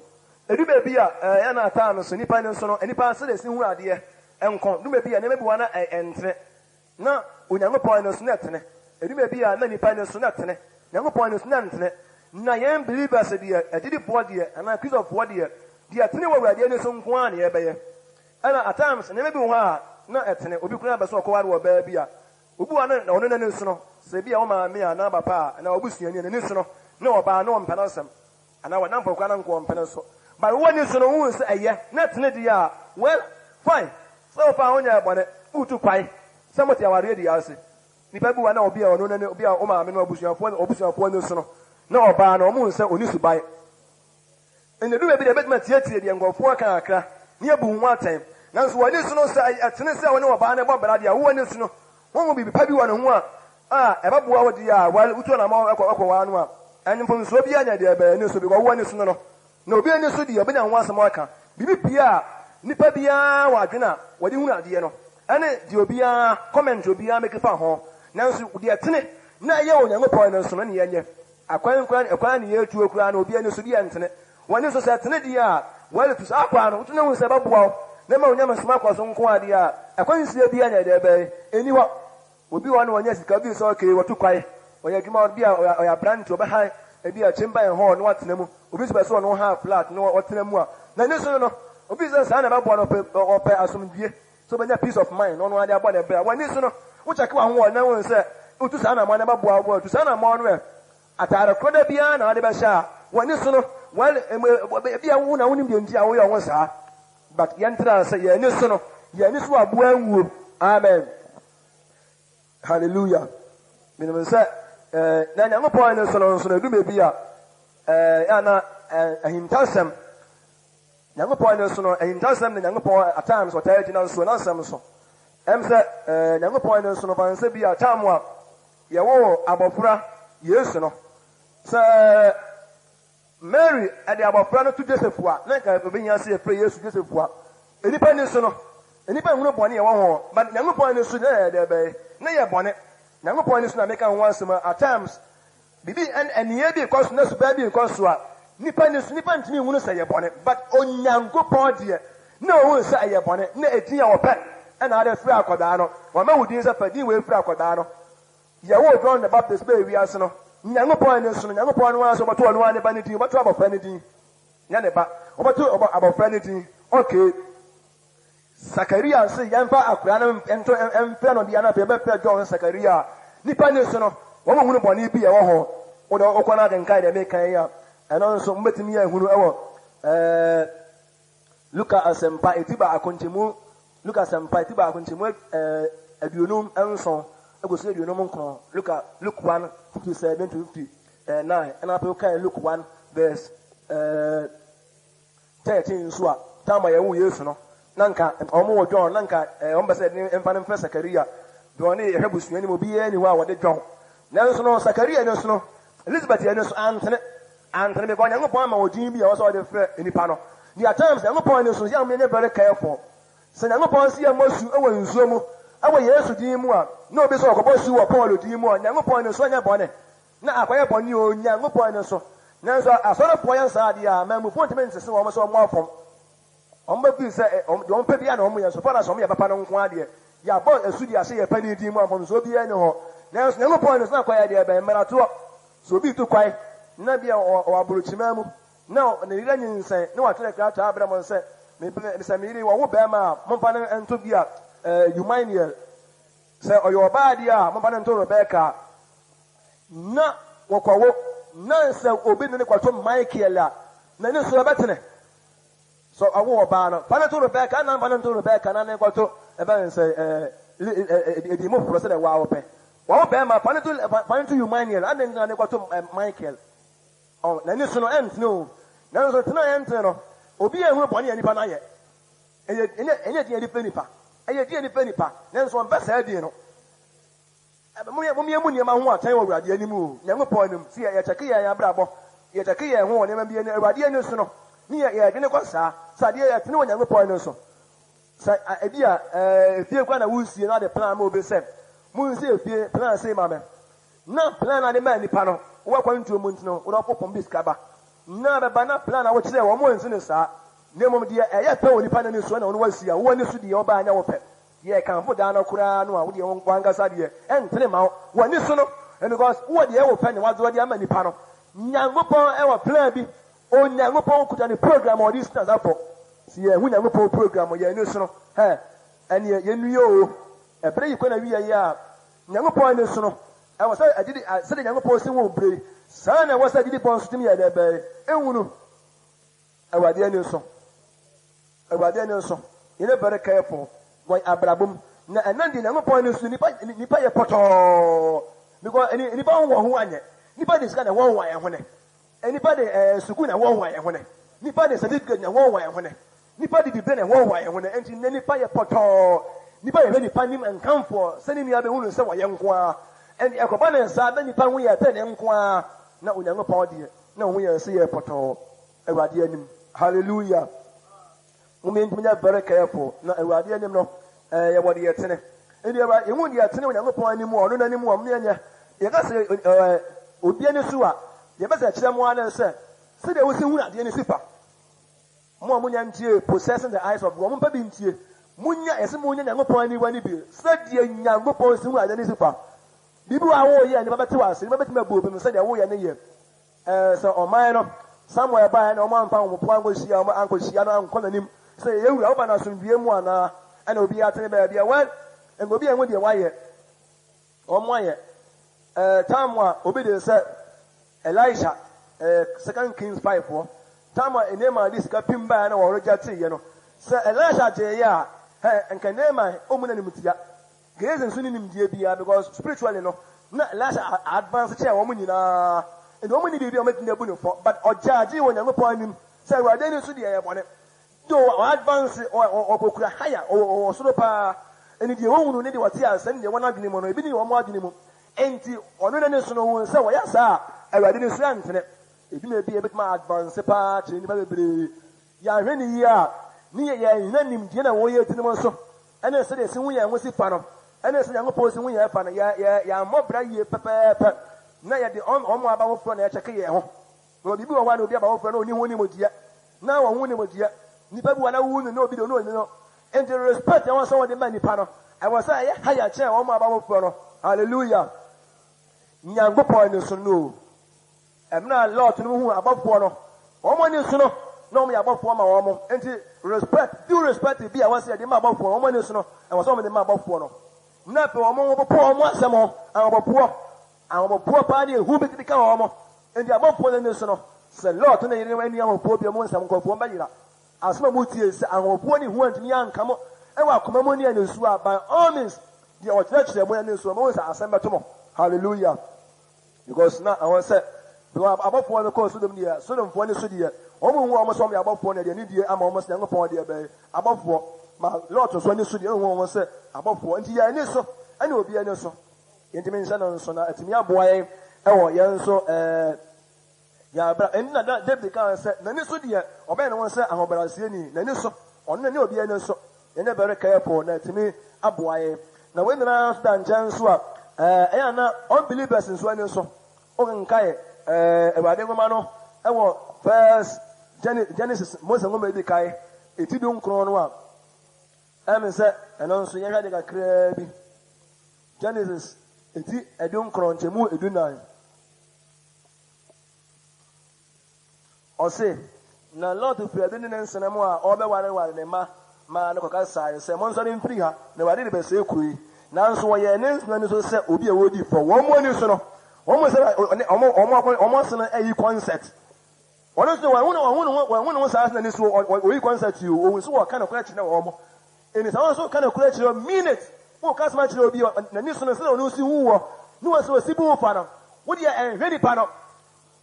Edu baabi a, ɛyɛ na ataa no so, nnipa ani so no, nnipa sɛdeɛ ɛsi hunu adeɛ nkɔ. Du baabi a, nneɛma bi wɔ hɔ a na ɛntene. Na Onyankopɔn ani so na ɛtene. Edu baabi a, na nnipa ani so na ɛtene. Nyankopɔn ani so na ɛntene. Na yɛn believers deɛ, agyidifoɔ deɛ, anaa Kristofoɔ deɛ, deɛ ɛtene wɔ Awurade ani so nko ara na yɛbɛyɛ. Ɛna at times, nneɛma bi wɔ hɔ a, na ɛtene. Obi koraa pɛ sɛ ɔkɔware ɔbaa bi a, Obi wɔ hɔ a na ɔno n'ani so no, sɛ ebia wo maame anaa papa a anaa w'abusuani a n'ani so no na ɔbaa na ɔmpɛ n'asɛm anaa w'adamfo koraa na nka ɔmpɛ no nso. But wo ani so no wohu sɛ ɛyɛ na ɛtene deɛ a, well, fine. Sɛ wofaa ho nyɛɛ bɔne, woretu kwan sɛ mote awareɛ dua ase. Nipa bi wɔ hɔ a na obi a ɔno n'ani, obi a wo maame no abusuafoɔ, w'abusuafoɔ ani so no na ɔbaa no wɔhu sɛ ɔnni suban. Ɛnna baabi deɛ ɛbɛtumi atietie deɛ nkurɔfoɔ reka kakra na yɛabu ho atɛn. Nanso w'ani so no, sɛ ɛtene sɛ wo ne ɔbaa no bɔ bra deɛ a, wo ani so no, wohu biribi pa bi wɔ ne ho a, a ɛbɛboa wo deɛ a, well, wotu anammɔn kɔ kɔwaa no a, ɛnde mfomsoɔ biara nyɛ deɛ ɛbɛn ani so because wo ani so no no. Na obi ani so deɛ, ɔbɛnya ho asɛm aka. Biribi pii a nnipa biara wɔ adwene a wɔde hunu adeɛ no, ɛne deɛ obiara, comment obiara make fa ho. Nanso deɛ ɛtene na ɛyɛ wɔ Onyankopɔn ani so no, ɛne yɛnyɛ. Akwan koraa ɛkwan ne yɛretuo koraa no obi ani so deɛ ɛntene. W'ani so sɛ ɛtene deɛ a, well tu saa kwan no, wotu na hu sɛ ɛbɛboa wo na ɛma wo nyamesom akɔ so nko ara deɛ a, akwansie biara nyɛ deɛ ɛbɛyɛ, ɛnni hɔ. Obi wɔ hɔ no ɔnyɛ sika, obi sɛ okay watu kwae, ɔyɛ adwuma, bi a ɔyɛ aberante, ɔbɛhan ebi a chamber and hall na watena mu, obi nso pɛ sɛ ɔno han flat na ɔtena mu a, n'ani so no no, obi sɛ saa na ɛbɛboa no, ɔpɛ ɔpɛ asomdwie. Sɛ obenya peace of mind na ɔno ara de abɔ ne bra. W'ani so no, wo check w'ahoɔden na wohu sɛ wotu saa anammɔn no ɛbɛboa wo a, tu saa anammɔn no ɛ. Ataare koro da biara na wode bɛhyɛ a, w'ani so no, well, ebia wo na wonim deɛ nti a woyɛ wo ho saa. But yɛntra ase, yɛn ani so no, yɛn ani so aboa nwuo. Amen. Hallelujah. Menim sɛ, eh, na Nyankopɔn ani so no nso no, ɛdu baabi a, eh, na eh, ahintasɛm Nyankopɔn ani so no, ahintasɛm na Nyankopɔn at times ɔtaa gyina nso n'asɛm so. Ɛm sɛ eh, Nyankopɔn ani so no, fa nsɛ bi a time a yɛwoo abɔfra Yesu no, sɛ Mary ɛde abɔfra no to Joseph a, na nka obehia sɛ yɛfrɛ Yesu Joseph a. Nnipa ani so no, nnipa nhunu bɔne a ɛwɔ ho, but Nyankopɔn ani so na ɛyɛ dɛ bɛyɛ, na yɛ bɔne. Nyankopɔn ani so na meka ho asɛm at times Biribi, nneyɛɛ bi rekɔ so na suban bi rekɔ so a, nnipa ani so, nnipa ntumi nhunu sɛ ɛyɛ bɔne. But Onyankopɔn deɛ, na ɔhunu sɛ ɛyɛ bɔne, na edin a ɔpɛ na ade frɛ akwadaa no. Wama wo din sɛ fa din wei frɛ akwadaa no. Yɛwoo John the Baptist bɛɛ wiase no, Nyankopɔn ani so no, Nyankopɔn no ara sɛ ɔbɛto ɔno ara ne ba no din, ɔbɛto abɔfra no din, nyɛ ne ba, ɔbɛto abɔfra no din. Okay. Sakaria se yɛmfa akwadaa no nto mfrɛ no deɛ na afei yɛbɛfrɛ John Sakaria a nnipa ani so no wɔn hunu bɔne bi a ɛwɔ ho. Wode wokɔ no akenkan deɛ meka yi a ɛno nso mobɛtumi ahunu ɛwɔ ɛɛ Luka asɛmpa eti baako nkyɛmu Luka asɛmpa eti baako nkyɛmu ɛɛ 57 ɛkɔsi 59 Luka Luke 1 57 to 59 ɛna afei wokae Luke 1 verse ɛɛ 13 nso a, time a yɛwoo Yesu no, na nka wɔn wɔ John, na nka eh, wɔn pɛ sɛ yɛde mfa no mfrɛ Sakaria. John ne yɛhwɛ busua no mu, obiara nni hɔ a wɔde John. Nanso no, Sakaria no nso no, Elizabeth yɛ no nso antene. Antene because Nyankopɔn ama odin bi a ɛwɔ sɛ ɔde frɛ nipa no. There are times Nyankopɔn no nso, yɛn a yɛnyɛ very careful. Sɛ Nyankopɔn se yɛmmɔ su wɔ nsuo mu, wɔ Yesu din mu a, na obi sɛ ɔkɔbɔ su wɔ Paul din mu a, Nyankopɔn no nso ɛnyɛ bɔne. Na akɔyɛ bɔne o, Onyankopɔn ani so. Nanso asɔrefoɔ yɛ saa adeɛ a, amammufoɔ ntumi nsese wɔn sɛ wɔn afom. Wɔn bɛfiri sɛ deɛ wɔn pɛ biara na wɔn yɛ, so far as wɔn yɛ papa no nko ara deɛ, yɛabɔ asu de ahyɛ yɛn panin din mu a, mfomsoɔ biara nni hɔ. Nanso Nyankopɔn ani so na akɔyɛ deɛ ɛbɛn mmaratoɔ. Sɛ obi retu kwan, na bi a ɔwɔ aburokyiman mu, na ne yere anyinsɛn, na watwerɛ krataa abrɛ mo sɛ, sɛ me yere wɔwo barima a, momfa no nto bi a Eumanuel. Sɛ ɔyɛ ɔbaa deɛ a, momfa no nto Rebeka. Na wɔkɔwo, na sɛ obi ne no kɔto Michael a, n'ani so bɛtene. Sɛ ɔwo ɔbaa no, fa no to Rebeka, na mfa no nto Rebeka na ne nkɔto ɛbɛn ne sɛ ɛɛ edi mu foforɔ sɛdeɛ waa wɔpɛ. Wɔwo bɛrima, fa no to fa no to Emmanuel, adɛn nti na ne kɔto Michael? Ɔ n'ani so no ɛntene o. Nanso tene a ɛntene no, obi a ehunu bɔne a nipa no ayɛ. Ɛyɛ ɛnyɛ ɛnyɛ din a yɛde frɛ nipa. Ɛyɛ din a yɛde frɛ nipa, nanso wɔmpɛ saa din no. Momyɛ mo nneɛma ho atɛn wɔ Awurade anim o, Nyankopɔn anim. Sɛ yɛkyɛke yɛn abrabɔ, yɛkyɛke yɛn ho wɔ nneɛma bi anim, Awurade ani so no, ne yɛ yɛdwene kɔ saa, sɛ adeɛ yɛtene wɔ Nyankopɔn ani so. Sɛ ebi a efie koraa na woresie na ade plan ma obi sɛ, monsi efie plan sei ma me. Na plan no ade maa nipa no, wowɔ akwantuo mu nti no, wode ɔkɔ pɔm bi sika ba. Na bɛba na plan a wokyerɛɛ wɔn ansi no saa, na mmom deɛ ɛyɛ pɛ wɔ nipa no ani so na ɔno wasi a, wo ani so deɛ ɔbaa nyɛ wo pɛ. Deɛ ɛkamfo daa no koraa no a, wo deɛ w'ankasa deɛ ɛntene mma wo w'ani so no, because wowɔ deɛ ɛyɛ wo pɛ na wadorɔ de ama nipa no. Nyankopɔn wɔ plan bi, Onyankopɔn kuta ne program a ɔde si n'asafo. Sɛ yɛanhu Nyankopɔn program wɔ yɛn ani so no, hɛ, ɛneɛ yɛnnue oo. Ɛberɛ yi kɔ n'awieɛ a, Nyankopɔn ani so no, ɛwɔ sɛ agyidi, sɛdeɛ Nyankopɔn si hu bere yi, saa ara na ɛwɔ sɛ agyidifoɔ nso tumi yɛ dɛ bɛn? Ehunu Awurade ani so. Awurade ani so. Yɛnyɛ very careful wɔ yɛn abrabɔ mu. Na ɛnam deɛ Nyankopɔn ani so nipa, nipa yɛ pɔtɔɔ. Because ɛni, nipa ho wɔn ho anyɛ. Nipa de sika na ɛhoahoa yɛn ho nɛ. Nipa de ɛɛ sukuu na ɛhoahoa yɛn ho nɛ. Nipa de certificate na ɛhoahoa yɛn ho nɛ. Nnipa de dibrɛ na ɛhoahoa yɛn ho no, enti nnɛ nnipa yɛ pɔtɔɔ. Nnipa yɛ hwɛ nnipa nim nkamfoɔ sɛ ne nua bɛhu no sɛ wɔyɛ nko ara. Ɛnde ɛkɔba no saa na nnipa hu yɛn trenee nko ara, na Onyankopɔn deɛ, na ɔhu yɛn sɛ yɛyɛ pɔtɔɔ Awurade anim. Hallelujah! Mom yɛntumi nyɛ very careful na Awurade anim no, eh, yɛwɔ deɛ ɛtene. Ɛnde Awurade, yɛhu deɛ ɛtene Onyankopɔn anim a, ɔno n'anim a, mom yɛnyɛ. Yɛka sɛ eh, obi ani so a, deɛ ɛbɛsɛ ɛkyerɛ mo ara ne sɛ, sɛdeɛ wosi hu adeɛ no si fa. Mo a monya ntiee Possessing the Eyes of God, mompɛ bi ntie. Monya, yɛse monya Nyankopɔn aniwa no bi, sɛdeɛ Nyankopɔn si hu adeɛ no si fa. Biribi wɔ a woyɛ a nnipa bɛte wo ase, nnipa bɛtumi abu wo bem sɛ deɛ woyɛ no yɛ. Ɛɛ, sɛ ɔman no, Samuel baeɛ na wɔn amfa ahopopoɔ ankɔhyia, wɔn ankɔhyia no ankɔ n'anim sɛ, Yɛn wura, woba no asomdwoeɛ mu anaa? Ɛna obiara tene baabi a, well, nka obi anhu deɛ wayɛ. Wɔayɛ ɛɛ time a obi de sɛ Elisha ɛɛ Second Kings 5 hɔ time a Naaman de sika pim baeɛ na wɔregya teeɛ no sɛ Elisha gyeeɛ a hɛ nka Naaman ɔmmu n'animtia. Gehazi nso ne nimdeɛ biara because spiritually no na Elisha advance kyɛn wɔn nyinaa nti wɔn nni biribi a wɔbɛtumi abu no fɔ but ɔgyaagye wɔ Onyankopɔn anim sɛ Awurade ani so deɛ ɛyɛ bɔne. Though ɔ advance ɔ ɔ ɔkura higher ɔwɔ ɔwɔ soro paa ɛne deɛ ɔhunu ne deɛ ɔte ase ne deɛ ɛwɔ n'adwene mu no ebi ne wɔn adwene mu enti ɔno n'ani so no ohun sɛ wɔyɛ saa a Awurade ne su ɛntene ebi na ebi ebetumi advance paa kyerɛ nnipa bebree yɛanhwɛ ne yie a ne yɛ yɛn hina nimdeɛ na wɔyɛ tirim nso ɛne sɛdeɛ esi hu yɛn ho si fa no ɛne sɛ Nyankopɔn si hu yɛn fa no yɛ yɛ yɛammɔ bra yie pɛpɛɛpɛ na yɛde wɔn wɔn aba foforɔ na yɛkyɛke yɛn ho. Na biribi wɔ hɔ a na obi aba hɔ frɛ no onni ho nimdeɛ, na wɔn ho nimdeɛ. Nipa bi wɔ hɔ na wowu no na obi de ɔno onni no. Nti respect a ɛwɔ sɛ wɔde ma nipa no, ɛwɔ sɛ ɛyɛ higher kyɛn wɔn a aba hɔ frɛ no. Hallelujah. Nyankopɔn ani so no o. Ɛmena a Lot no hu abɔfoɔ no, wɔn ani so no, na wɔn yɛ abɔfoɔ ma wɔn. Nti respect, due respect bi a ɛwɔ sɛ yɛde ma abɔfoɔ no, wɔn ani so no, ɛwɔ sɛ wɔde ma abɔfoɔ no. Na afei wɔn ho popo wɔn asɛm ho, ahopopoɔ. Ahopopoɔ paa ne ehu bi ka wɔn. Enti abɔfoɔ no ani so no, sɛ Lot ne ne yerenom anni ahopopoɔ bio, mo nsam nkurɔfoɔ bɛyera. Asɛm a motie yi, sɛ ahopopoɔ ne hu antumi anka mo wɔ akoma mu ne anisoɔ a, by all means, deɛ ɔkyerɛkyerɛ mo ani so no, mohu sɛ asɛm bɛto mo. Hallelujah. Because na ɛwɔ sɛ, because abɔfoɔ no kɔɔ Sodom deɛ, Sodomfoɔ ani so deɛ, wɔn nhu wɔn sɛ wɔn yɛ abɔfoɔ na deɛ anidie ama wɔn sɛ Nyankopɔn deɛ bɛyɛ abɔfoɔ. Ma Lot nso ani so deɛ, ɔnhu wɔn sɛ abɔfoɔ. Nti yɛn ani so, ɛne obi ani so. Yɛntumi nhyɛ no nso na atumi aboa yɛn wɔ yɛn nso yɛn abra. Ɛnti na David kaa sɛ n'ani so deɛ ɔbɛyɛ ne ho sɛ ahobrɛaseɛni, n'ani so, ɔno ne obi ani so. Yɛnyɛ very careful na atumi aboa yɛn. Na wei nyinaa nso da nkyɛn nso a, ɛyɛ a na unbelievers nso ani so. Wokenkae Awurade nwoma no wɔ First Genesis, Mose nwoma edi kan, eti dunkron no a, ɛne sɛ ɛno nso yɛhwɛ ade kakraa bi. Genesis eti edunkron nkyɛmu edunan. Ɔse, Na Lot firi adi ne ne nsenom a ɔrebɛwareware ne mma maa no kɔkasae sɛ, Monsɔre mfiri ha, na Awurade rebɛsɛe kuro yi. Nanso wɔyɛɛ ne nsenom ani so sɛ obi a ɔredi fɔ. Wɔn ani so no, wɔn sɛ wɔn ase no ayi kɔnsɛt. Ɔno nso wanhu ne wanhu ne ho wanhu ne ho saa sɛ n'ani so oyi concert yi o, ohun sɛ wɔka nokorɛ kyerɛ wɔn. Ɛni sɛ wɔn nso ka nokorɛ kyerɛ wɔn, mean it. Woka asɛm akyerɛ obi a n'ani so no sɛdeɛ ɔno si hu wɔ ne wɔ sɛ ɔsi bu wo fa no, wo deɛ ɛnhwɛ nipa no.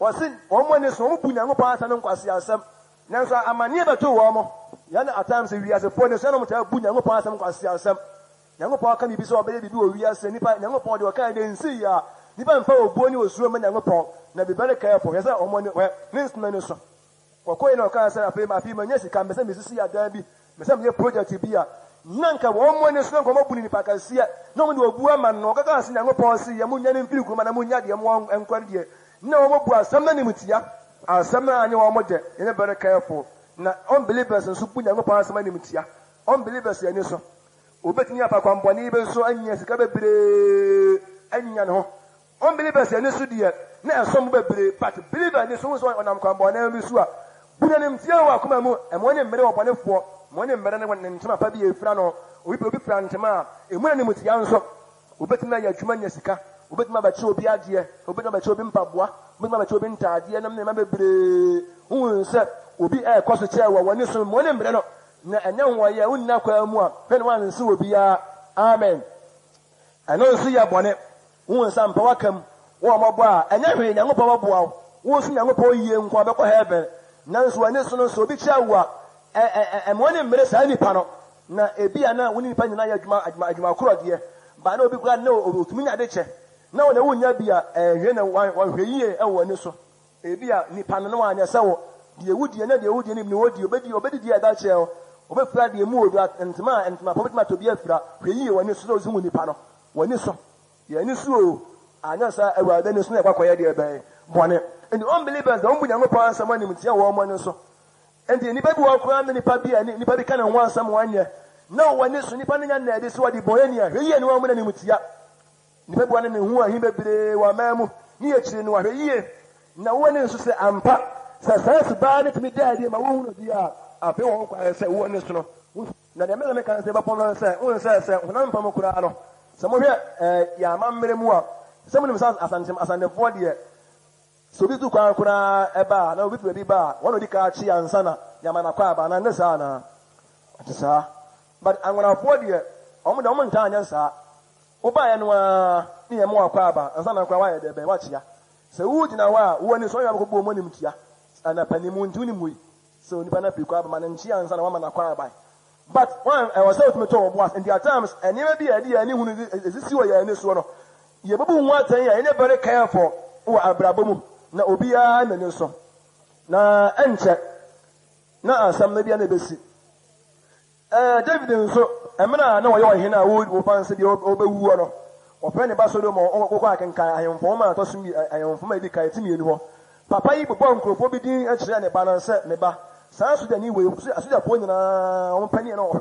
Wɔse wɔn ani so wɔn bu Nyankopɔn asɛm no nkwaseasɛm. Nanso amaneɛ bɛtoo wɔn. Yɛn at times wiasefoɔ ani so yɛn na wɔtaa bu Nyankopɔn asɛm nkwaseasɛm. Nyankopɔn aka biribi sɛ ɔbɛyɛ biribi wɔ wiase, nnipa, Nyankopɔn deɛ ɔkae deɛ nsii yɛ a, nnipa mfa obuo ne osuro mma Nyankopɔn, na be very careful, hwɛ sɛ wɔn ani, hwɛ, ne nsena ani so. Wɔkɔe na ɔkaa sɛ, afei, afei manya sika, mepɛ sɛ mesisi adan bi, mepɛ sɛ meyɛ project bi a, na nka wɔn ani so na nka wɔabu no nipa kɛseɛ, na wɔde obuo ama no, na wɔkɔkaa sɛ, Nyankopɔn se yɛ, monnwane mfiri kurom anaa monnya deɛ mowɔ nkɔ no deɛ, na wɔabu asɛm no animtia. Asɛm no anyɛ wɔn dɛ, yɛnyɛ very careful. Na unbelievers nso bu Nyankopɔn asɛm animtia. Unbelievers ani so. Obetumi afa kwammɔne bi so anya sika bebree anya ne ho. Unbelievers ani so deɛ, na ɛsom bo bebree, but believer ani so, wohu sɛ ɔnam kwammɔne bi so a, bu no animtia wɔ w'akoma mu. Mma w'ani mmere ɔbɔnefoɔ, mma w'ani mmere ne ne ntoma pa bi a efira no. Obi obi fira ntoma a, emu no animtia nso. Obetumi ayɛ adwuma anya sika, obetumi abɛkyɛ obi adeɛ, obetumi abɛkyɛ obi mpaboa, obetumi abɛkyɛ obi ntaadeɛ nom nneɛma bebree. Wohu sɛ obi ɛrekɔ so kyɛɛ wɔ w'ani so, mma w'ani mmere no. Na ɛnyɛ ho ɔyɛ, wonna kwan mu a, hwɛ na woanse obiara. Amen. Ɛno nso yɛ bɔne. Wohu sɛ ampa woaka mu, wowɔ mmɔbɔ a, ɛnyɛ hwee, Nyankopɔn bɛboa wo. Wo nso Nyankopɔn yie nko a, wobɛkɔ heaven. Nanso w'ani so no, sɛ obi kyia wo a, ɛ, ɛ, ɛ, ɛmma w'ani mmere saa nipa no. Na ebia na wo ne nipa nyinaa yɛ adwuma, adwuma, adwuma korɔ deɛ, but na obi koraa na otumi nya ade kyɛ, na wo na wonnya bi a, ɛnhwɛ na wanhwɛ yie wɔ w'ani so. Ebia nipa no na wanyɛ sɛ wo, deɛ wodie na deɛ wodie no bi na ɔdie, ɔbɛdi, ɔbɛdidi a ɛda kyɛ wo, ɔbɛfira deɛ emu wɔ duro, ntoma a ntoma pa wobɛtumi atɔ bi afira. Hwɛ yie w'ani so sɛ wohu nipa no, w'ani so, yɛn ani so o, anyɛ saa Awurade ani so na yɛkɔ akɔyɛ deɛ bɛn? Bɔne. Enti unbelievers deɛ wɔmbu Nyankopɔn asɛm animtia wɔ wɔn ani so. Enti nnipa bi wɔ hɔ koraa na nipa bi a nipa bi ka ne ho asɛm wɔnyɛ, na wɔ w'ani so nipa no nya nna adi sɛ ɔde bɔne ni a, hwɛ yie ne wɔn animtia. Nnipa bi wɔ ne ne ho ahi bebree wɔ aman mu ne akyiri no, ahwɛ yie na wo ani nso sɛ ampa sɛ saa suban no tumi da adi ma wohunu bi a, afei wɔ ho kwan sɛ wo ani so no. Na deɛ mena meka sɛ bɛpɔn no sɛ, wohu sɛ sɛ honam fam koraa no, sɛ mohwɛ eh, yɛn amammerɛ mu a, sɛ monim sɛ Asante, Asantefoɔ deɛ, sɛ obi tu kwan koraa ɛba a, na obi fi baabi ba a, wɔn na odi kan akye ansa na yɛama no akwaaba anaa, ɛnte saa anaa? Ɛte saa. But Angonafoɔ deɛ, wɔn deɛ wɔn ntaa nyɛ saa. Wobaeɛ no ara ne yɛn ma w'akwaaba ansa na koraa woayɛ dɛ bɛn woakyea. Sɛ wogyina hɔ a, wo ani so ɔyɛ abɛkɔbɔ wɔn animtia anaa panin mu nti wonim wei sɛ onipa no afiri kwaaba ma no nkyea ansa na woama no akwaaba. But one ɛwɔ sɛ wotumi tɔ wo bo ase nti at times nneɛma bi a yɛde yɛn ani hunu ɛsisi wɔ yɛn ani soɔ no yɛbɛbu ho atɛn a yɛnyɛ very careful wɔ abrabɔ mu na obiara n'ani so na ɛnkyɛ na asɛm no bia na ɛbɛsi. Ɛɛ, David nso, mmerɛ a na ɔyɛ ɔhene a wɔfa no sɛ deɛ ɔbɛwuo no, ɔfrɛɛ ne ba Solomon kɔkɔ akenkan Ahemfo Nwoma a ɛtɔ so Ahemfo Nwoma a ɛdi kan ti mmienu hɔ. Papa yi bobɔɔ nkurɔfoɔ bi din kyerɛɛ ne ba no sɛ, Me ba, saa sogyani wei, asogyafoɔ nyinaa wɔn panin a na ɔhwɛ,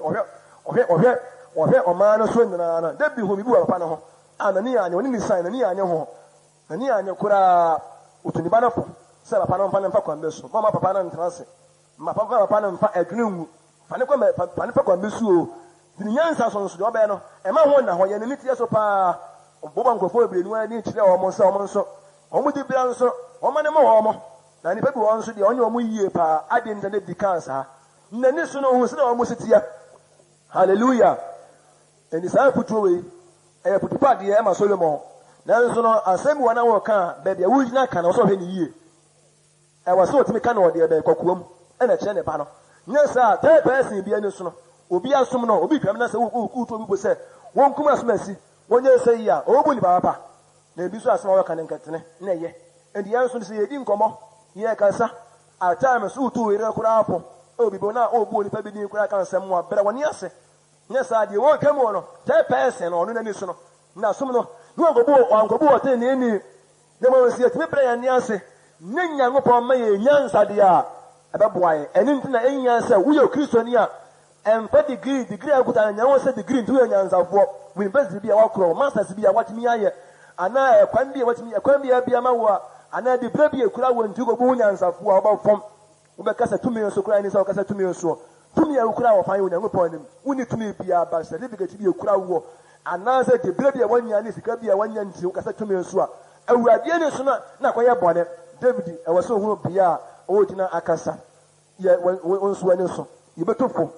ɔhwɛ, ɔhwɛ, ɔhwɛ ɔman no so nyinaa no. David huu biribi wɔ papa no ho a n'ani annye, ɔne ne sian, n'ani annye ho. N'ani annye koraa. Ɔtu ne ba no fo sɛ papa no mfa no mfa kwan bi so, mma papa no ntena ase. Mma papa papa no mfa adwene ngu. Fa no kɔ mɛ fa fa no fa kwan bi so o. Di ne nyansa so nso deɛ ɔbɛyɛ no, mma ho nna hɔ. Yɛ n'ani teɛ so paa. Ɔbobɔ nkurɔfoɔ bebree no ara din kyerɛ wɔn sɛ wɔn nso, wɔn dibea nso, wɔmma no mmɔ wɔn. Na nnipa bi wɔ hɔ nso deɛ, ɔnyɛ wɔn yie paa. Adɛn nti na Dawid kaa saa? N'ani so no, ɔhuu sɛdeɛ wɔn si teɛ. Hallelujah! Enti saa afotuo wei, ɛyɛ afotu pa deɛ ɛma Solomon. Nanso no, asɛm bi wɔ hɔ na wɔreka a, baabi a wogyina ka no, ɛwɔ sɛ ɔhwɛ no yie. Ɛwɔ sɛ otumi ka no wɔ deɛ ɛbɛn kɔkoam na ɛkyerɛ ne ba no. Nyɛ saa a, third person bi ani so no, obi asom no, obi twam na sɛ wotu obi bo sɛ wɔnkum asomasi, wɔnyɛ nsɛ yi a, ɔbɛbu nipa papa. Na ebi nso asɛm a wɔka no nkɛtene na ɛyɛ. Enti yɛn nso sɛ yɛredi nkɔmmɔ, yɛrekasa, at times wotu wo yere koraa fo wɔ biribi ho na ɔrebu onipa bi din koraa ka nsɛm a, brɛ w'ani ase. Nyɛ saa a, deɛ wɔretwam wɔ no, third person no, ɔno n'ani so no, n'asom no, na wankɔbu ɔteneneeni. Na mmom sɛ yɛtumi brɛ yɛn nne ase ne Nyankopɔn ma yɛn nyansa deɛ a, ɛbɛboa yɛn. Ɛno nti na ɛnhia sɛ woyɛ Okristoni a, ɛmfa degree, degree a wokuta no, nyɛ ho sɛ degree nti woyɛ nyansafoɔ, university bi a woakorɔ, masters bi a woatumi ayɛ, anaa ɛkwan bi a woatumi, ɛkwan bi a abue ama wo a, anaa diberɛ bi a ɛkura wo nti wokɔbu wo nyansafoɔ a, wobɛfom. Wobɛkasa tumi nso koraa nni sɛ wokasa tumi nsoɔ. Tumi a wokura wɔ fan Onyankopɔn anim. Wonni tumi biara but certificate bi a ekura woɔ anaasɛ diberɛ bi a woanya ne sika bi a woanya nti wokasa tumi nso a, Awurade ani so no na akɔyɛ bɔne. David, ɛwɔ sɛ ohunu bea a ɔregyina akasa. Yɛ wo nso w'ani so. Yɛbɛtu fo.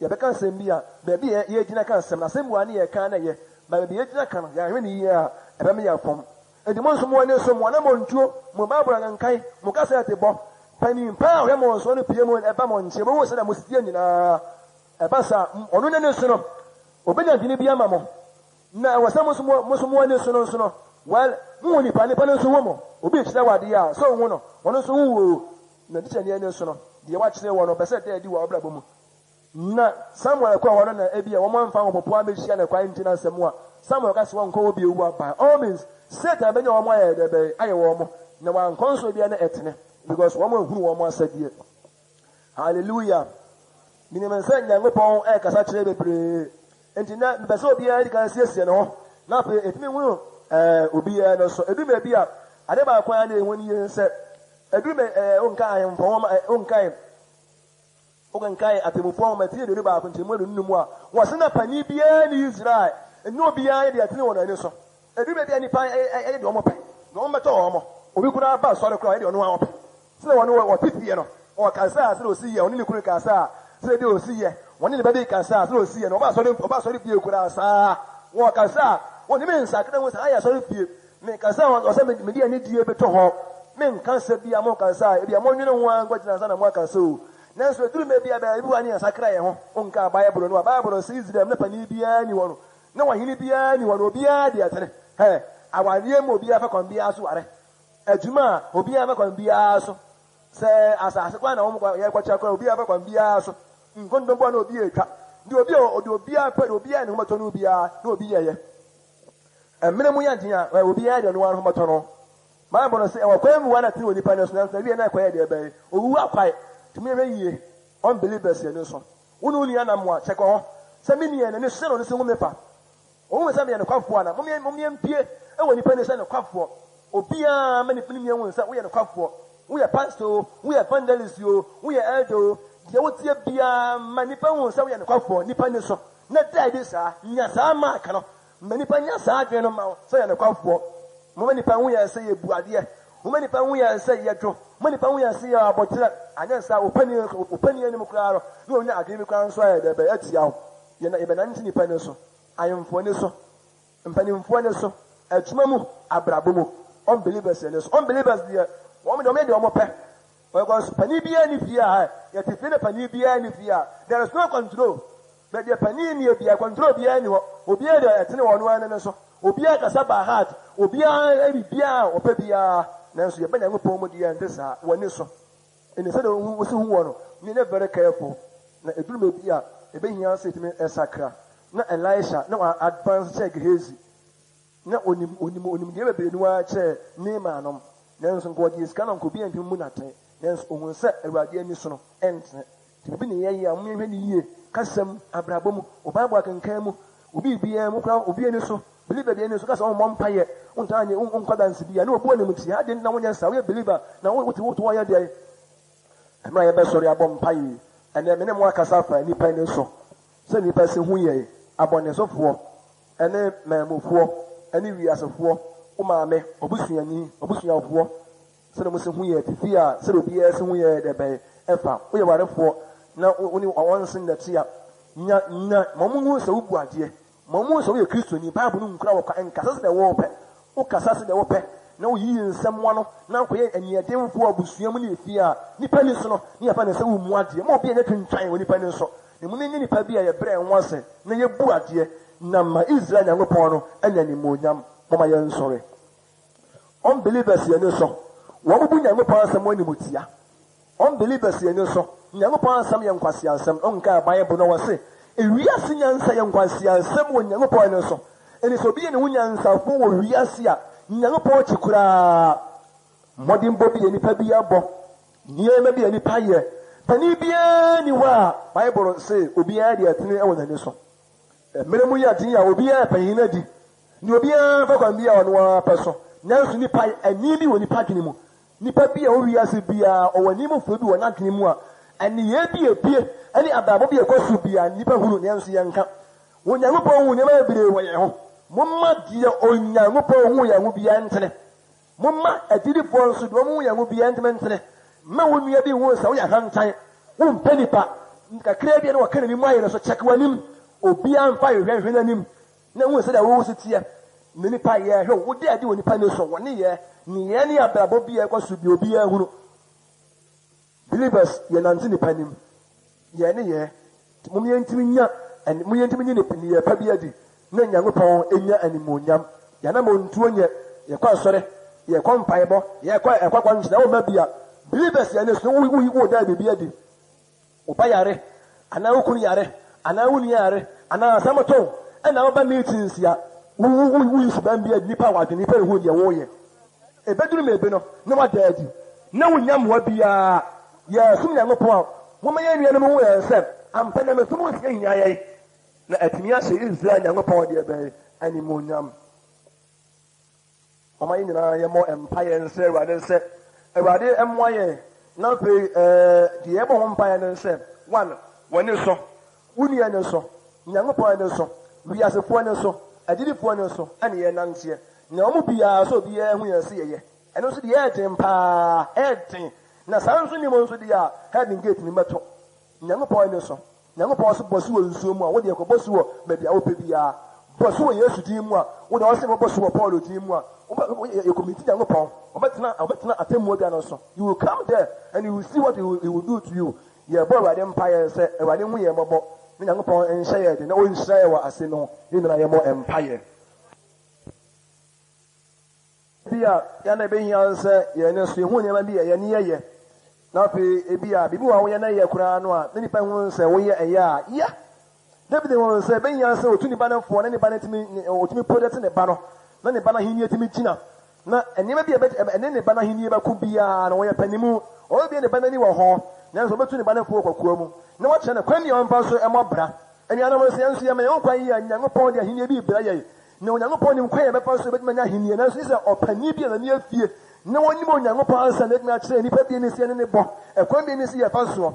Yɛbɛka asɛm bi a, baabi a yɛgyina ka asɛm no, asɛm bi wɔ ha ne yɛka na ɛyɛ, but baabi a yɛgyina ka no, yɛanhwɛ no yie a, ɛbɛma yɛafom. Enti mo nso mo ani so, mo anammɔntuo, mo Bible akenkan, mo kasɛɛtebɔ, panin pa a ɔhwɛ mo soɔ no pue mu ba mo nkyɛn, ɔbɛhu sɛdeɛ mo si teɛ nyinaa. Ɛba saa a, ɔno n'ani so no, ɔbɛnya adwene bi ama mo. Na ɛwɔ sɛ mo nso mo nso mo ani so no nso no, well, mohu nipa, nipa no nso hu mo. Obi rekyerɛ wo adeɛ a, sɛ ɔhu no, ɔno nso hu wo o. Na tikyani ani so no, deɛ wakyerɛ wo no, ɔpɛ sɛ ɛda adi wɔ w'abrabɔ mu. Na Samuel kɔɔ hɔ no na ebia wɔamfa ahopopo ammehyia no kwan nti na asɛm a Samuel ka sɛ wɔnkɔ hɔ bio a by all means Satan benya wɔn ayɛ dɛ bɛn ayɛ wɔn na wankɔ nso ebia na ɛtene. Because wɔn ahunu wɔn asɛdeɛ. Hallelujah. Menim sɛ Nyankopɔn ɛrekasa kyerɛ bebree. Nti nɛ mepɛ sɛ obiara di kan siesie ne ho na afei ɛtumi hunu ɛɛ obiara no so. Ɛduru baabi a, ade baako a na ɛhu no yie sɛ ɛduru bɛ ɛɛ wonka ahemfo nwoma ɛ wonkae wokenkae atemmufoɔ nwoma ti 21 nkyɛmu 25 a, wɔse na panin biara nni Israel, ɛnyɛ obiara yɛ deɛ ɛtene wɔ n'ani so. Ɛduru baabi a nnipa yɛ deɛ wɔpɛ, deɛ wɔbɛtɔ wɔn. Obi koraa ba asɔre koraa ɔyɛ deɛ ɔno ara ɔpɛ. Sɛdeɛ wɔne wɔte fie no, ɔkasa a sɛdeɛ ɔsi yɛ, ɔne ne kunu kasa a sɛdeɛ deɛ ɔsi yɛ, wɔne ne ba bi kasa a sɛdeɛ ɔsi yɛ no, ɔba asɔre ɔba asɔre fie koraa saa. Wɔkasa a, wɔntumi nsakra nhu sɛ ha yɛ asɔre fie. Mekasa a ɔsɛ mede anidie bɛto hɔ. Menka sɛ bia mokasa a, ebia monnwene ho ara nkɔgyina ansa na moakasa o. Nanso ɛduru mmerɛ bi a baabi wɔ a ne yɛnsakra yɛn ho. Wonkaa Bible no a, Bible no se Israel mu na panin biara nni hɔ no, Na ɔhene biara nni hɔ, na obiara deɛ ɛtene. Hɛ! Awareɛ mu obiara fa kwan biara so ware. Adwuma a, obiara fa kwan biara so. Sɛ asase koraa na wɔn kɔ yɛrekɔkyɛ koraa, obiara fa kwan biara so. Nkontompo a na obi retwa. Deɛ obi a deɛ obiara pɛ, deɛ obiara ne ho bɛtɔ no biara, na obi yɛyɛ. Mmerɛ mu yɛ den a, obiara deɛ ɔno ara ho bɛtɔ no. Bible no se, ɛwɔ kwan mu a na ɛtene wɔ nipa no so, nanso awie na ɛkɔyɛ deɛ ɛbɛyɛ. Owu akwae. Tumi hwɛ yie. Unbelievers yɛ no nso. Wo ne wo nua nam a, kyɛkɛ hɔ sɛ me nua yi, n'ani sɔ na ɔno nso hu me fa. Ohu me sɛ meyɛ nokwafoɔ anaa? Mom yɛn, mom yɛmpue wɔ nnipa anim sɛ nokwafoɔ. Obiara mma ne nua nhu sɛ woyɛ nokwafoɔ. Woyɛ pastor o, woyɛ evangelist o, woyɛ elder o, deɛ woteɛ biara, ma nnipa nhu sɛ woyɛ nokwafoɔ nnipa ani so. Na da adi saa. Nya saa mark no. Ma nnipa nya saa adwene no mma wo sɛ woyɛ nokwafoɔ. Momma nnipa nhu yɛn sɛ yɛbu adeɛ. Momma nnipa nhu yɛn sɛ yɛdwo. Momma nnipa nhu yɛn sɛ yɛwɔ aboterɛ. Anyɛ saa a, wo panin, wo panin anim koraa no, na wɔnya adwene bi koraa nso ayɛ dɛ bɛn atia wo. Yɛn, yɛbɛnante nnipa ani so, ahemfo ani so, mpanimfoɔ ani so, adwuma mu, abrabɔ mu, unbelievers ani so. Unbelievers deɛ, wɔn deɛ wɔyɛ deɛ wɔpɛ. Because panin biara nni fie a, yɛte fie na panin biara nni fie a, there is no control. Baabi a panin nni biara, control biara nni hɔ. Obiara deɛ ɛtene wɔ ɔno ara n'ani so. Obiara kasa by heart. Obiara yɛ biribiara a ɔpɛ biara. Nanso yɛba Nyankopɔn mu deɛ ɛnte saa. W'ani so. Ɛne sɛdeɛ wosi hu wɔ no, menyɛ very careful. Na ɛduru baabi a, ɛbɛhia sɛ yɛtumi sakra. Na Elisha, na wa advance kyɛn Gehazi. Na onim onim onim deɛ bebree no ara kyɛɛ Naaman nom, nanso nka ɔgyee sika no anka obiara ntumi mmu no atɛn, nanso ohuu sɛ Awurade ani so no ɛntene. Nti biribi na yɛyɛ a, momma yɛnhwɛ no yie, kasa mu, abrabɔ mu, wɔ Bible akenkan mu, wɔ biribiara mu koraa, obi ani so, believer bi ani so, ka sɛ ɔmmɔ mpaeɛ, wontaa nyɛ, wonkɔ adanse bi a, na obu animtia, adɛn nti na wonyɛ saa, woyɛ believer, na wote wote hɔ yɛ deɛn? Mmerɛ a yɛbɛsɔre abɔ mpaeɛ yi, ɛnnɛ me ne mo akasa afa nnipa ani so, sɛ nnipa si hu yɛn, abɔnesofoɔ, ne mmamufoɔ, ne wiasefoɔ, wo maame, w'abusuani, w'abusuafoɔ, sɛdeɛ wɔsi hu yɛn atifi a, sɛdeɛ obiara si hu yɛn dɛ bɛn ɛfa. Woyɛ warefoɔ na wo ne wɔn nse nnɛte a, nya, nya, ma wɔn nhu sɛ wobu adeɛ. Ma wɔn nhu sɛ woyɛ Kristoni. Bible no nkura wo kwa. Nkasa sɛdeɛ wopɛ. Wokasa sɛdeɛ wopɛ na woyiyi nsɛm ano na wokɔyɛ aniɛdenfoɔ wɔ abusua mu ne efie a, nnipa ani so no, ne yɛfa no sɛ wommu adeɛ. Ma obi nyɛ twintwan wɔ nnipa ani so. Na mmom yɛnyɛ nnipa bi a yɛbrɛ yɛn ho ase na yebu adeɛ, na ma Israel Nyankopɔn no anya animuonyam. Momma yɛnsɔre. Unbelievers ani so, wɔbubu Nyankopɔn asɛm animtia. Unbelievers ani so, Nyankopɔn asɛm yɛ nkwaseasɛm. Wonkaa Bible no a wɔse, Ewiase nyansa yɛ nkwaseasɛm wɔ Nyankopɔn ani so. Enti sɛ obi yɛ ne ho nyansafo wɔ wiase a, Nyankopɔn kyi koraa. Mmɔdenbɔ bi a nnipa bi abɔ, nneɛma bi a nnipa yɛ, panin biara nni hɔ a Bible se obiara de atene wɔ n'ani so. Mmere mu yɛ den a obiara pɛ panyin adi, ne obiara fa kwan bi a ɔno ara pɛ so. Nanso nnipa ani bi wɔ nnipa adwene mu. Nnipa bi a ɔwɔ wiase biara, ɔwɔ ani mu bi wɔ n'adwene mu a nneyɛe bi a epue ne abrabɔ bi a ɛkɔ so biara nnipa hunu nanso yɛnka. Onyankopɔn hu nneɛma bebree wɔ yɛn ho. Momma deɛ Onyankopɔn hu yɛn ho biara ntene. Momma agyidifoɔ nso, deɛ wɔhu yɛn ho biara ntumi ntene. Mma wo nua bi nhu sɛ woyɛ ahantan, wompɛ nnipa. Kakraa bi a na wɔka n'anim ayɛ no so, kyɛke w'anim. Obiara mfa nhwehwɛ nhwɛ n'anim na hu sɛdeɛ wo si teɛ. Na nnipa yɛ, hwɛ wo, woda adi wɔ nnipa ani so, wo nneyɛɛ, nneyɛɛ ne abrabɔ bi a ɛkɔ so bi a obiara hunu. Believers yɛ nante nipa anim yɛ ne yɛ nti mom yɛ ntimi nya mom yɛ ntimi nyi nneyɛɛ pa bi adi na Nyankopɔn nya animuonyam. Yɛ anamontuo nyɛ yɛ kɔ asɔre yɛ kɔ mpaebɔ yɛ kɔ ɛkɔ akwankyerɛ wo mma bi a believers yɛ ne so wo wo wo da biribi adi. Wo ba yare anaa wo kunu yare anaa wo nua yare anaa asɛm to wo ɛna wo ba meetings a wo wo wo yi suban bi adi nipa wɔ adwene nipa rehu deɛ wo yɛ. Ebeduru mebe no na wada adi. Na wonnya mmoa biara. Yɛresom Nyankopɔn a, momma yɛn nuanom nhu yɛn sɛ ampa nyamesom ho hia yɛn, na atumi ahyɛ Israel Nyankopɔn deɛ bɛn animuonyam. Momma yɛn nyinaa yɛmmɔ mpaeɛ nsrɛ Awurade sɛ Awurade mmoa yɛn, na afei ɛɛ deɛ yɛbɔ ho mpaeɛ no sɛ, one, w'ani so, wo nua ani so, Nyankopɔn ani so, wiasefoɔ ani so, agyidifoɔ ani so, ɛne yɛn nanteɛ. Na wɔn mu biara sɛ obiara hu yɛn sɛ yɛyɛ. Ɛno nso deɛ ɛyɛ den paa, ɛyɛ den. Na saa nso nni mu nso deɛ a, heaven gate no bɛto. Nyankopɔn ani so. Nyankopɔn se bɔ su wɔ nsuo mu a, wo deɛ kɔbɔ su wɔ baabi a wopɛ biara. Bɔ su wɔ Yesu din mu a, wo deɛ ɔse bɔ su wɔ Paulo din mu a, wobɛ, yɛ kɔmiti Nyankopɔn. Ɔbɛtena, ɔbɛtena atemmuo dwa no so. You will come there and you will see what he will, he will do to you. Yɛbɔ Awurade mpaeɛ sɛ Awurade nhu yɛn mmɔbɔ na Nyankopɔn nhyɛ yɛn den na ɔnhyira yɛn wɔ asɛm yi ho. Yɛn nyinaa yɛmmɔ mpaeɛ. Ebia yɛn na ebehia sɛ yɛn nso yehu nneɛma bi a yɛn ani yɛ, na afei ebia biribi wɔ hɔ a woyɛ na ɛyɛ koraa no a, na nnipa hu sɛ woyɛ ɛyɛ a, yɛ. David hu sɛ ebehia sɛ otu ne ba no fo na ne ba no tumi otumi protect ne ba no, na ne ba no ahenni tumi gyina. Na nneɛma bi a ɛne ne ba no ahenni bɛko biara no, ɔyɛ panimu. Ɔbɛbue ne ba no ani wɔ hɔ, nanso obetu ne ba no fo wɔ kokoa mu, na wakyerɛ no kwan bi a ɔmfa so mmɔ bra. Anuanom, sɛ yɛn nso yɛma yɛn ho kwan yi a, Nyankopɔn de ahenni bi rebrɛ yɛn. Na Onyankopɔn nim kwan a yɛbɛfa so yɛbɛtumi anya Ahenni, nanso gye sɛ ɔpanyin bi a n'ani afie na onim Onyankopɔn ansa na atumi akyerɛ nnipa bi ne sɛ yɛne no bɔ, ɛkwan bi ne sɛ yɛfa soɔ.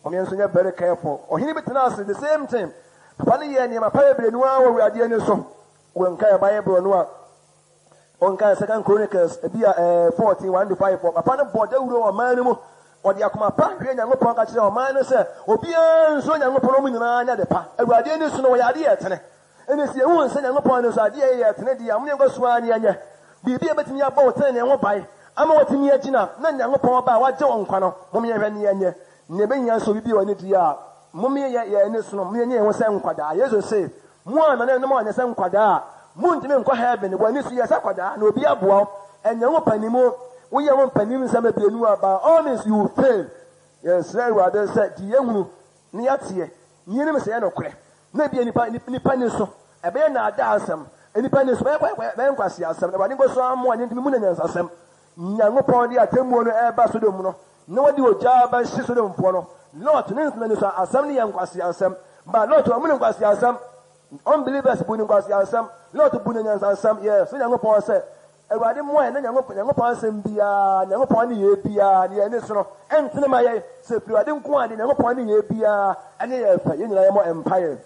Mom yɛn nso nyɛ very careful. Ɔhene bi tenaa ase the same thing. Papa no yɛɛ nneɛma pa bebree no ara wɔ Awurade ani so. Wonkae Bible no a, wonkae Second Chronicles ebi a ɛɛ 14 1 to 5 hɔ. Papa no bɔɔ dawuro wɔ ɔman no mu. Ɔde akoma pa hwɛɛ Nyankopɔn ka kyerɛɛ ɔman no sɛ obiara nsuro Nyankopɔn na wɔn nyinaa nyɛ ade pa. Awurade ani so no wɔyɛ ade a ɛtene. Ɛnna sɛ yehu sɛ Nyankopɔn ani sɔ ade a yɛyɛ a ɛtene de a, momma yɛnkɔ so ara na yɛnyɛ biribi a ebetumi abɔ wo trenee ho ban ama woatumi agyina na Nyankopɔn ba a wagye wo nkwa no. Momma yɛnhwɛ na yɛnyɛ nea ebehia sɛ obi bue w'ani di a, momma yɛnyɛ yɛn ani so no, momma yɛnyɛ yɛn ho sɛ nkwadaa. Yesu se, Mo a nananom anyɛ sɛ nkwadaa a, muntumi nkɔ heaven. W'ani so yɛ sɛ akwadaa na obi aboa wo. Ɛnyɛ wo mpanin, woyɛ wo mpanin nsɛm abienu a, by all means you will fail. Yɛsrɛ Awurade sɛ deɛ yɛhunu na yɛateɛ, na yɛnim sɛ ɛyɛ nokorɛ, na ebia nnipa, nnipa ani so, ɛbɛyɛ nnaadaa asɛm, nnipa ani so, ɛbɛyɛ, ɛbɛyɛ nkwaseasɛm, na Awurade nkɔ so ara mmoa ne ntumi mu na nyansasɛm. Nyankopɔn de atemmuo no reba Sodom no, na wɔde ogya bɛhye Sodomfoɔ no. Lot ne nsena ani so asɛm no yɛ nkwaseasɛm. But Lot wammu no nkwaseasɛm. Unbelievers bu no nkwaseasɛm. Lot bu no nyansasɛm. Yɛsrɛ Nyankopɔn sɛ Awurade mmoa yɛn na Nyankopɔn Nyankopɔn asɛm biara, Nyankopɔn nneyɛɛ biara, ne yɛn ani so no, ɛntene ma yɛn. Sɛ ɛfiri Awurade nko a, deɛ Nyankopɔn nneyɛɛ biara ɛnyɛ yɛn fɛ. Yɛn nyinaa yɛmmɔ mpaeɛ.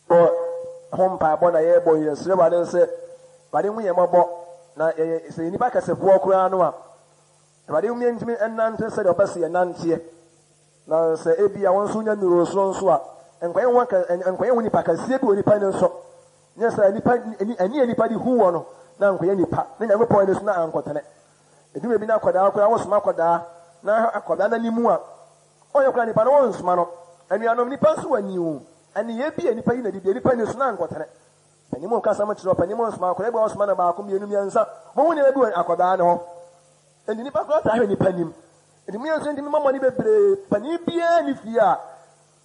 Bɔ ho mpaebɔ na yɛrebɔ yi, yɛsrɛ Awurade sɛ Awurade hu yɛn mmɔbɔ na yɛyɛ sɛ yɛ nnipa kɛsefoɔ koraa no a, Awurade hu yɛn ntumi nnante sɛdeɛ ɔpɛ sɛ yɛnanteɛ. Na sɛ ebia wo nso wunya nnuru soro nso a, nkɔyɛ ho nkɔyɛ ho nipa kɛseɛ bi wɔ nipa ani so. Nyɛ sɛ nipa ani ani a nipa de hu wɔ no na ankɔyɛ nipa, ne Nyankopɔn ani so na ankɔtene. Edu baabi na akwadaa koraa wosoma akwadaa na ahwɛ akwadaa no anim a, ɔnyɛ koraa nipa no wonsoma no. Anuanom, nipa nso wɔ ani o. Nneyɛɛ bi a nipa yi no adi deɛ nipa ani so na ankɔtene. Panin mu nka asɛm kyerɛ ɔpanin mu nsoma akwadaa bi a ɔsoma no baako, mmienu, mmiɛnsa. Mohu nneɛma bi wɔ akwadaa no ho. Enti nnipa koraa taa hwɛ nnipa anim. Enti mo yɛn nso ntumi mmɔ mmɔden bebree. Panin biara nni fie a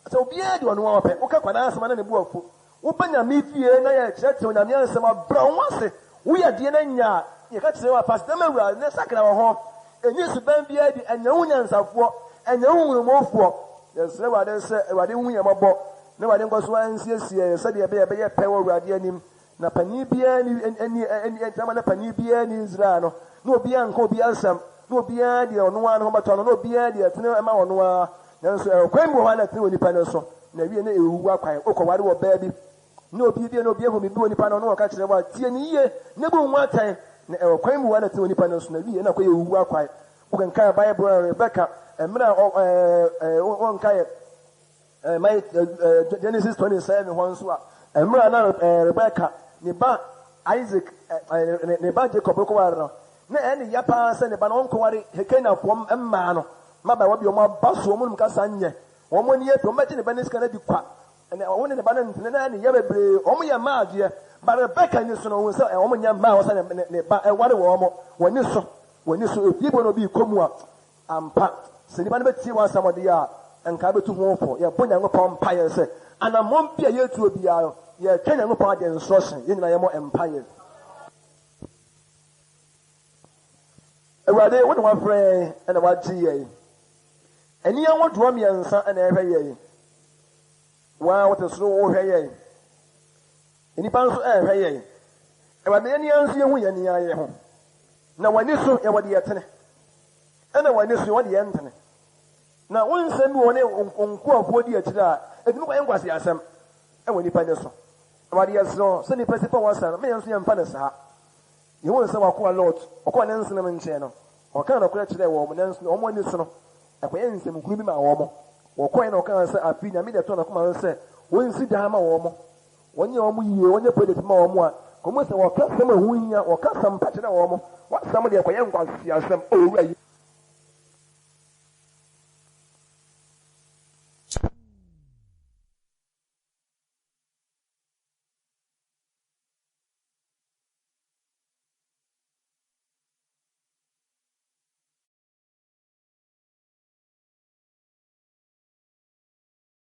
sɛ obiara di ɔno ara ɔpɛ. Woka kwadaa asɛm a na ne bo afu. Woba Nyame fie na yɛkyerɛkyerɛ Onyame asɛm a, brɛ wo ho ase. Woyɛ adeɛ na nya a, yɛka kyerɛ wo a, fa aseda ma Awurade na sakra wo ho. Nyi suban biara adi, ɛnyɛ wo nyansafoɔ, ɛnyɛ wo nhunumufoɔ. Yɛsrɛ Awurade sɛ Awurade nhu yɛn mmɔbɔ na Awurade nkɔ so ara nsiesie yɛn sɛdeɛ ɛbɛyɛ yɛbɛyɛ pɛ wɔ Awurade anim. Na panin biara nni nni nni ntam na panin biara nni Israel no, na obiara nka obi asɛm, na obiara deɛ ɔno ara ne ho bɛtɔ no, na obiara deɛ ɛtene ma ɔno ara. Nanso ɛkwan bi wɔ hɔ a na ɛtene wɔ nipa no so, na awie na ɛwuwu akwan. Wokɔware wɔ baa bi, na obi bi na obi ahu biribi wɔ nipa no ho, na ɔka kyerɛ wo a, tie no yie, na bu wo ho atɛn. Na ɛkwan bi wɔ hɔ a na ɛtene wɔ nipa no so, na awie na akɔyɛ owuwu akwan. Wokenkan Bible a Rebeka, mmerɛ a ɔ ɛɛ ɛɛ wɔnkaeɛ Genesis 27 hɔ nso a, mmerɛ a na Rebeka ne ba Isaac, ne ba Jacob rekɔware no, na ɛyɛ ne ya paa sɛ ne ba no ɔnkɔware Kanaanfoɔ mmaa no, mmabaawa bi wɔn aba so, wɔn nom kasa nyɛ, wɔn ani afi, wɔn bɛgye ne ba ne sika no adi kwa, ɛna wɔn ne ne ba no ntene, na ɛyɛ ne ya bebree, wɔn yɛ mmaa deɛ, ba Rebeka ani so no, ohun sɛ wɔn nyɛ mmaa a wɔsɛ ne ne ba ɛware wɔn, wɔn ani so, wɔn ani so, efie bi wɔ na obi rekɔ mu a, Ampa, sɛ nnipa no bɛtie w'asɛm deɛ a, anka wobɛtu ho fo. Yɛbɔ Nyankopɔn mpaeɛ sɛ, anammɔn bi a yɛretuo biara no, yɛretwɛn Nyankopɔn ade instruction. Yɛn nyinaa yɛmmɔ mpaeɛ. Awurade, wo na woafrɛ yɛn na woagye yɛn. Ani ahodoɔ mmiɛnsa na ɛhwɛ yɛn. Wo ara wote soro wohwɛ yɛn. Nnipa nso ɛrehwɛ yɛn. Awurade, yɛn ara nso yɛhu yɛn ara yɛn ho. Na w'ani so yɛwɔ deɛ ɛtene, ɛna w'ani so yɛwɔ deɛ ɛntene. Na wo nsɛm bi wɔ ne nkoafoɔ di akyire a, ɛtumi kɔyɛ nkwaseasɛm wɔ nnipa ani so. Awurade, yɛsrɛ wo sɛ nnipa si fa w'asɛm no, ma yɛn nso yɛmfa no saa. Yɛhuu sɛ w'akoa Lot, ɔkɔɔ ne nsenom nkyɛn no, ɔkaa nokorɛ kyerɛɛ wɔn, nanso wɔn ani so no, ɛkɔyɛɛ nsɛmhunu bi maa wɔn. Wɔkɔeɛ na ɔkaa sɛ afei Nyame de ato n'akoma so sɛ wɔnsi dan ma wɔn, wɔnyɛ wɔn yie, wɔnyɛ project ma wɔn a, wɔhu sɛ wɔka asɛm a ɛho hia, wɔka asɛm pa kyerɛ wɔn. W'asɛm deɛ ɛkɔyɛ nkwaseasɛm, O Owura.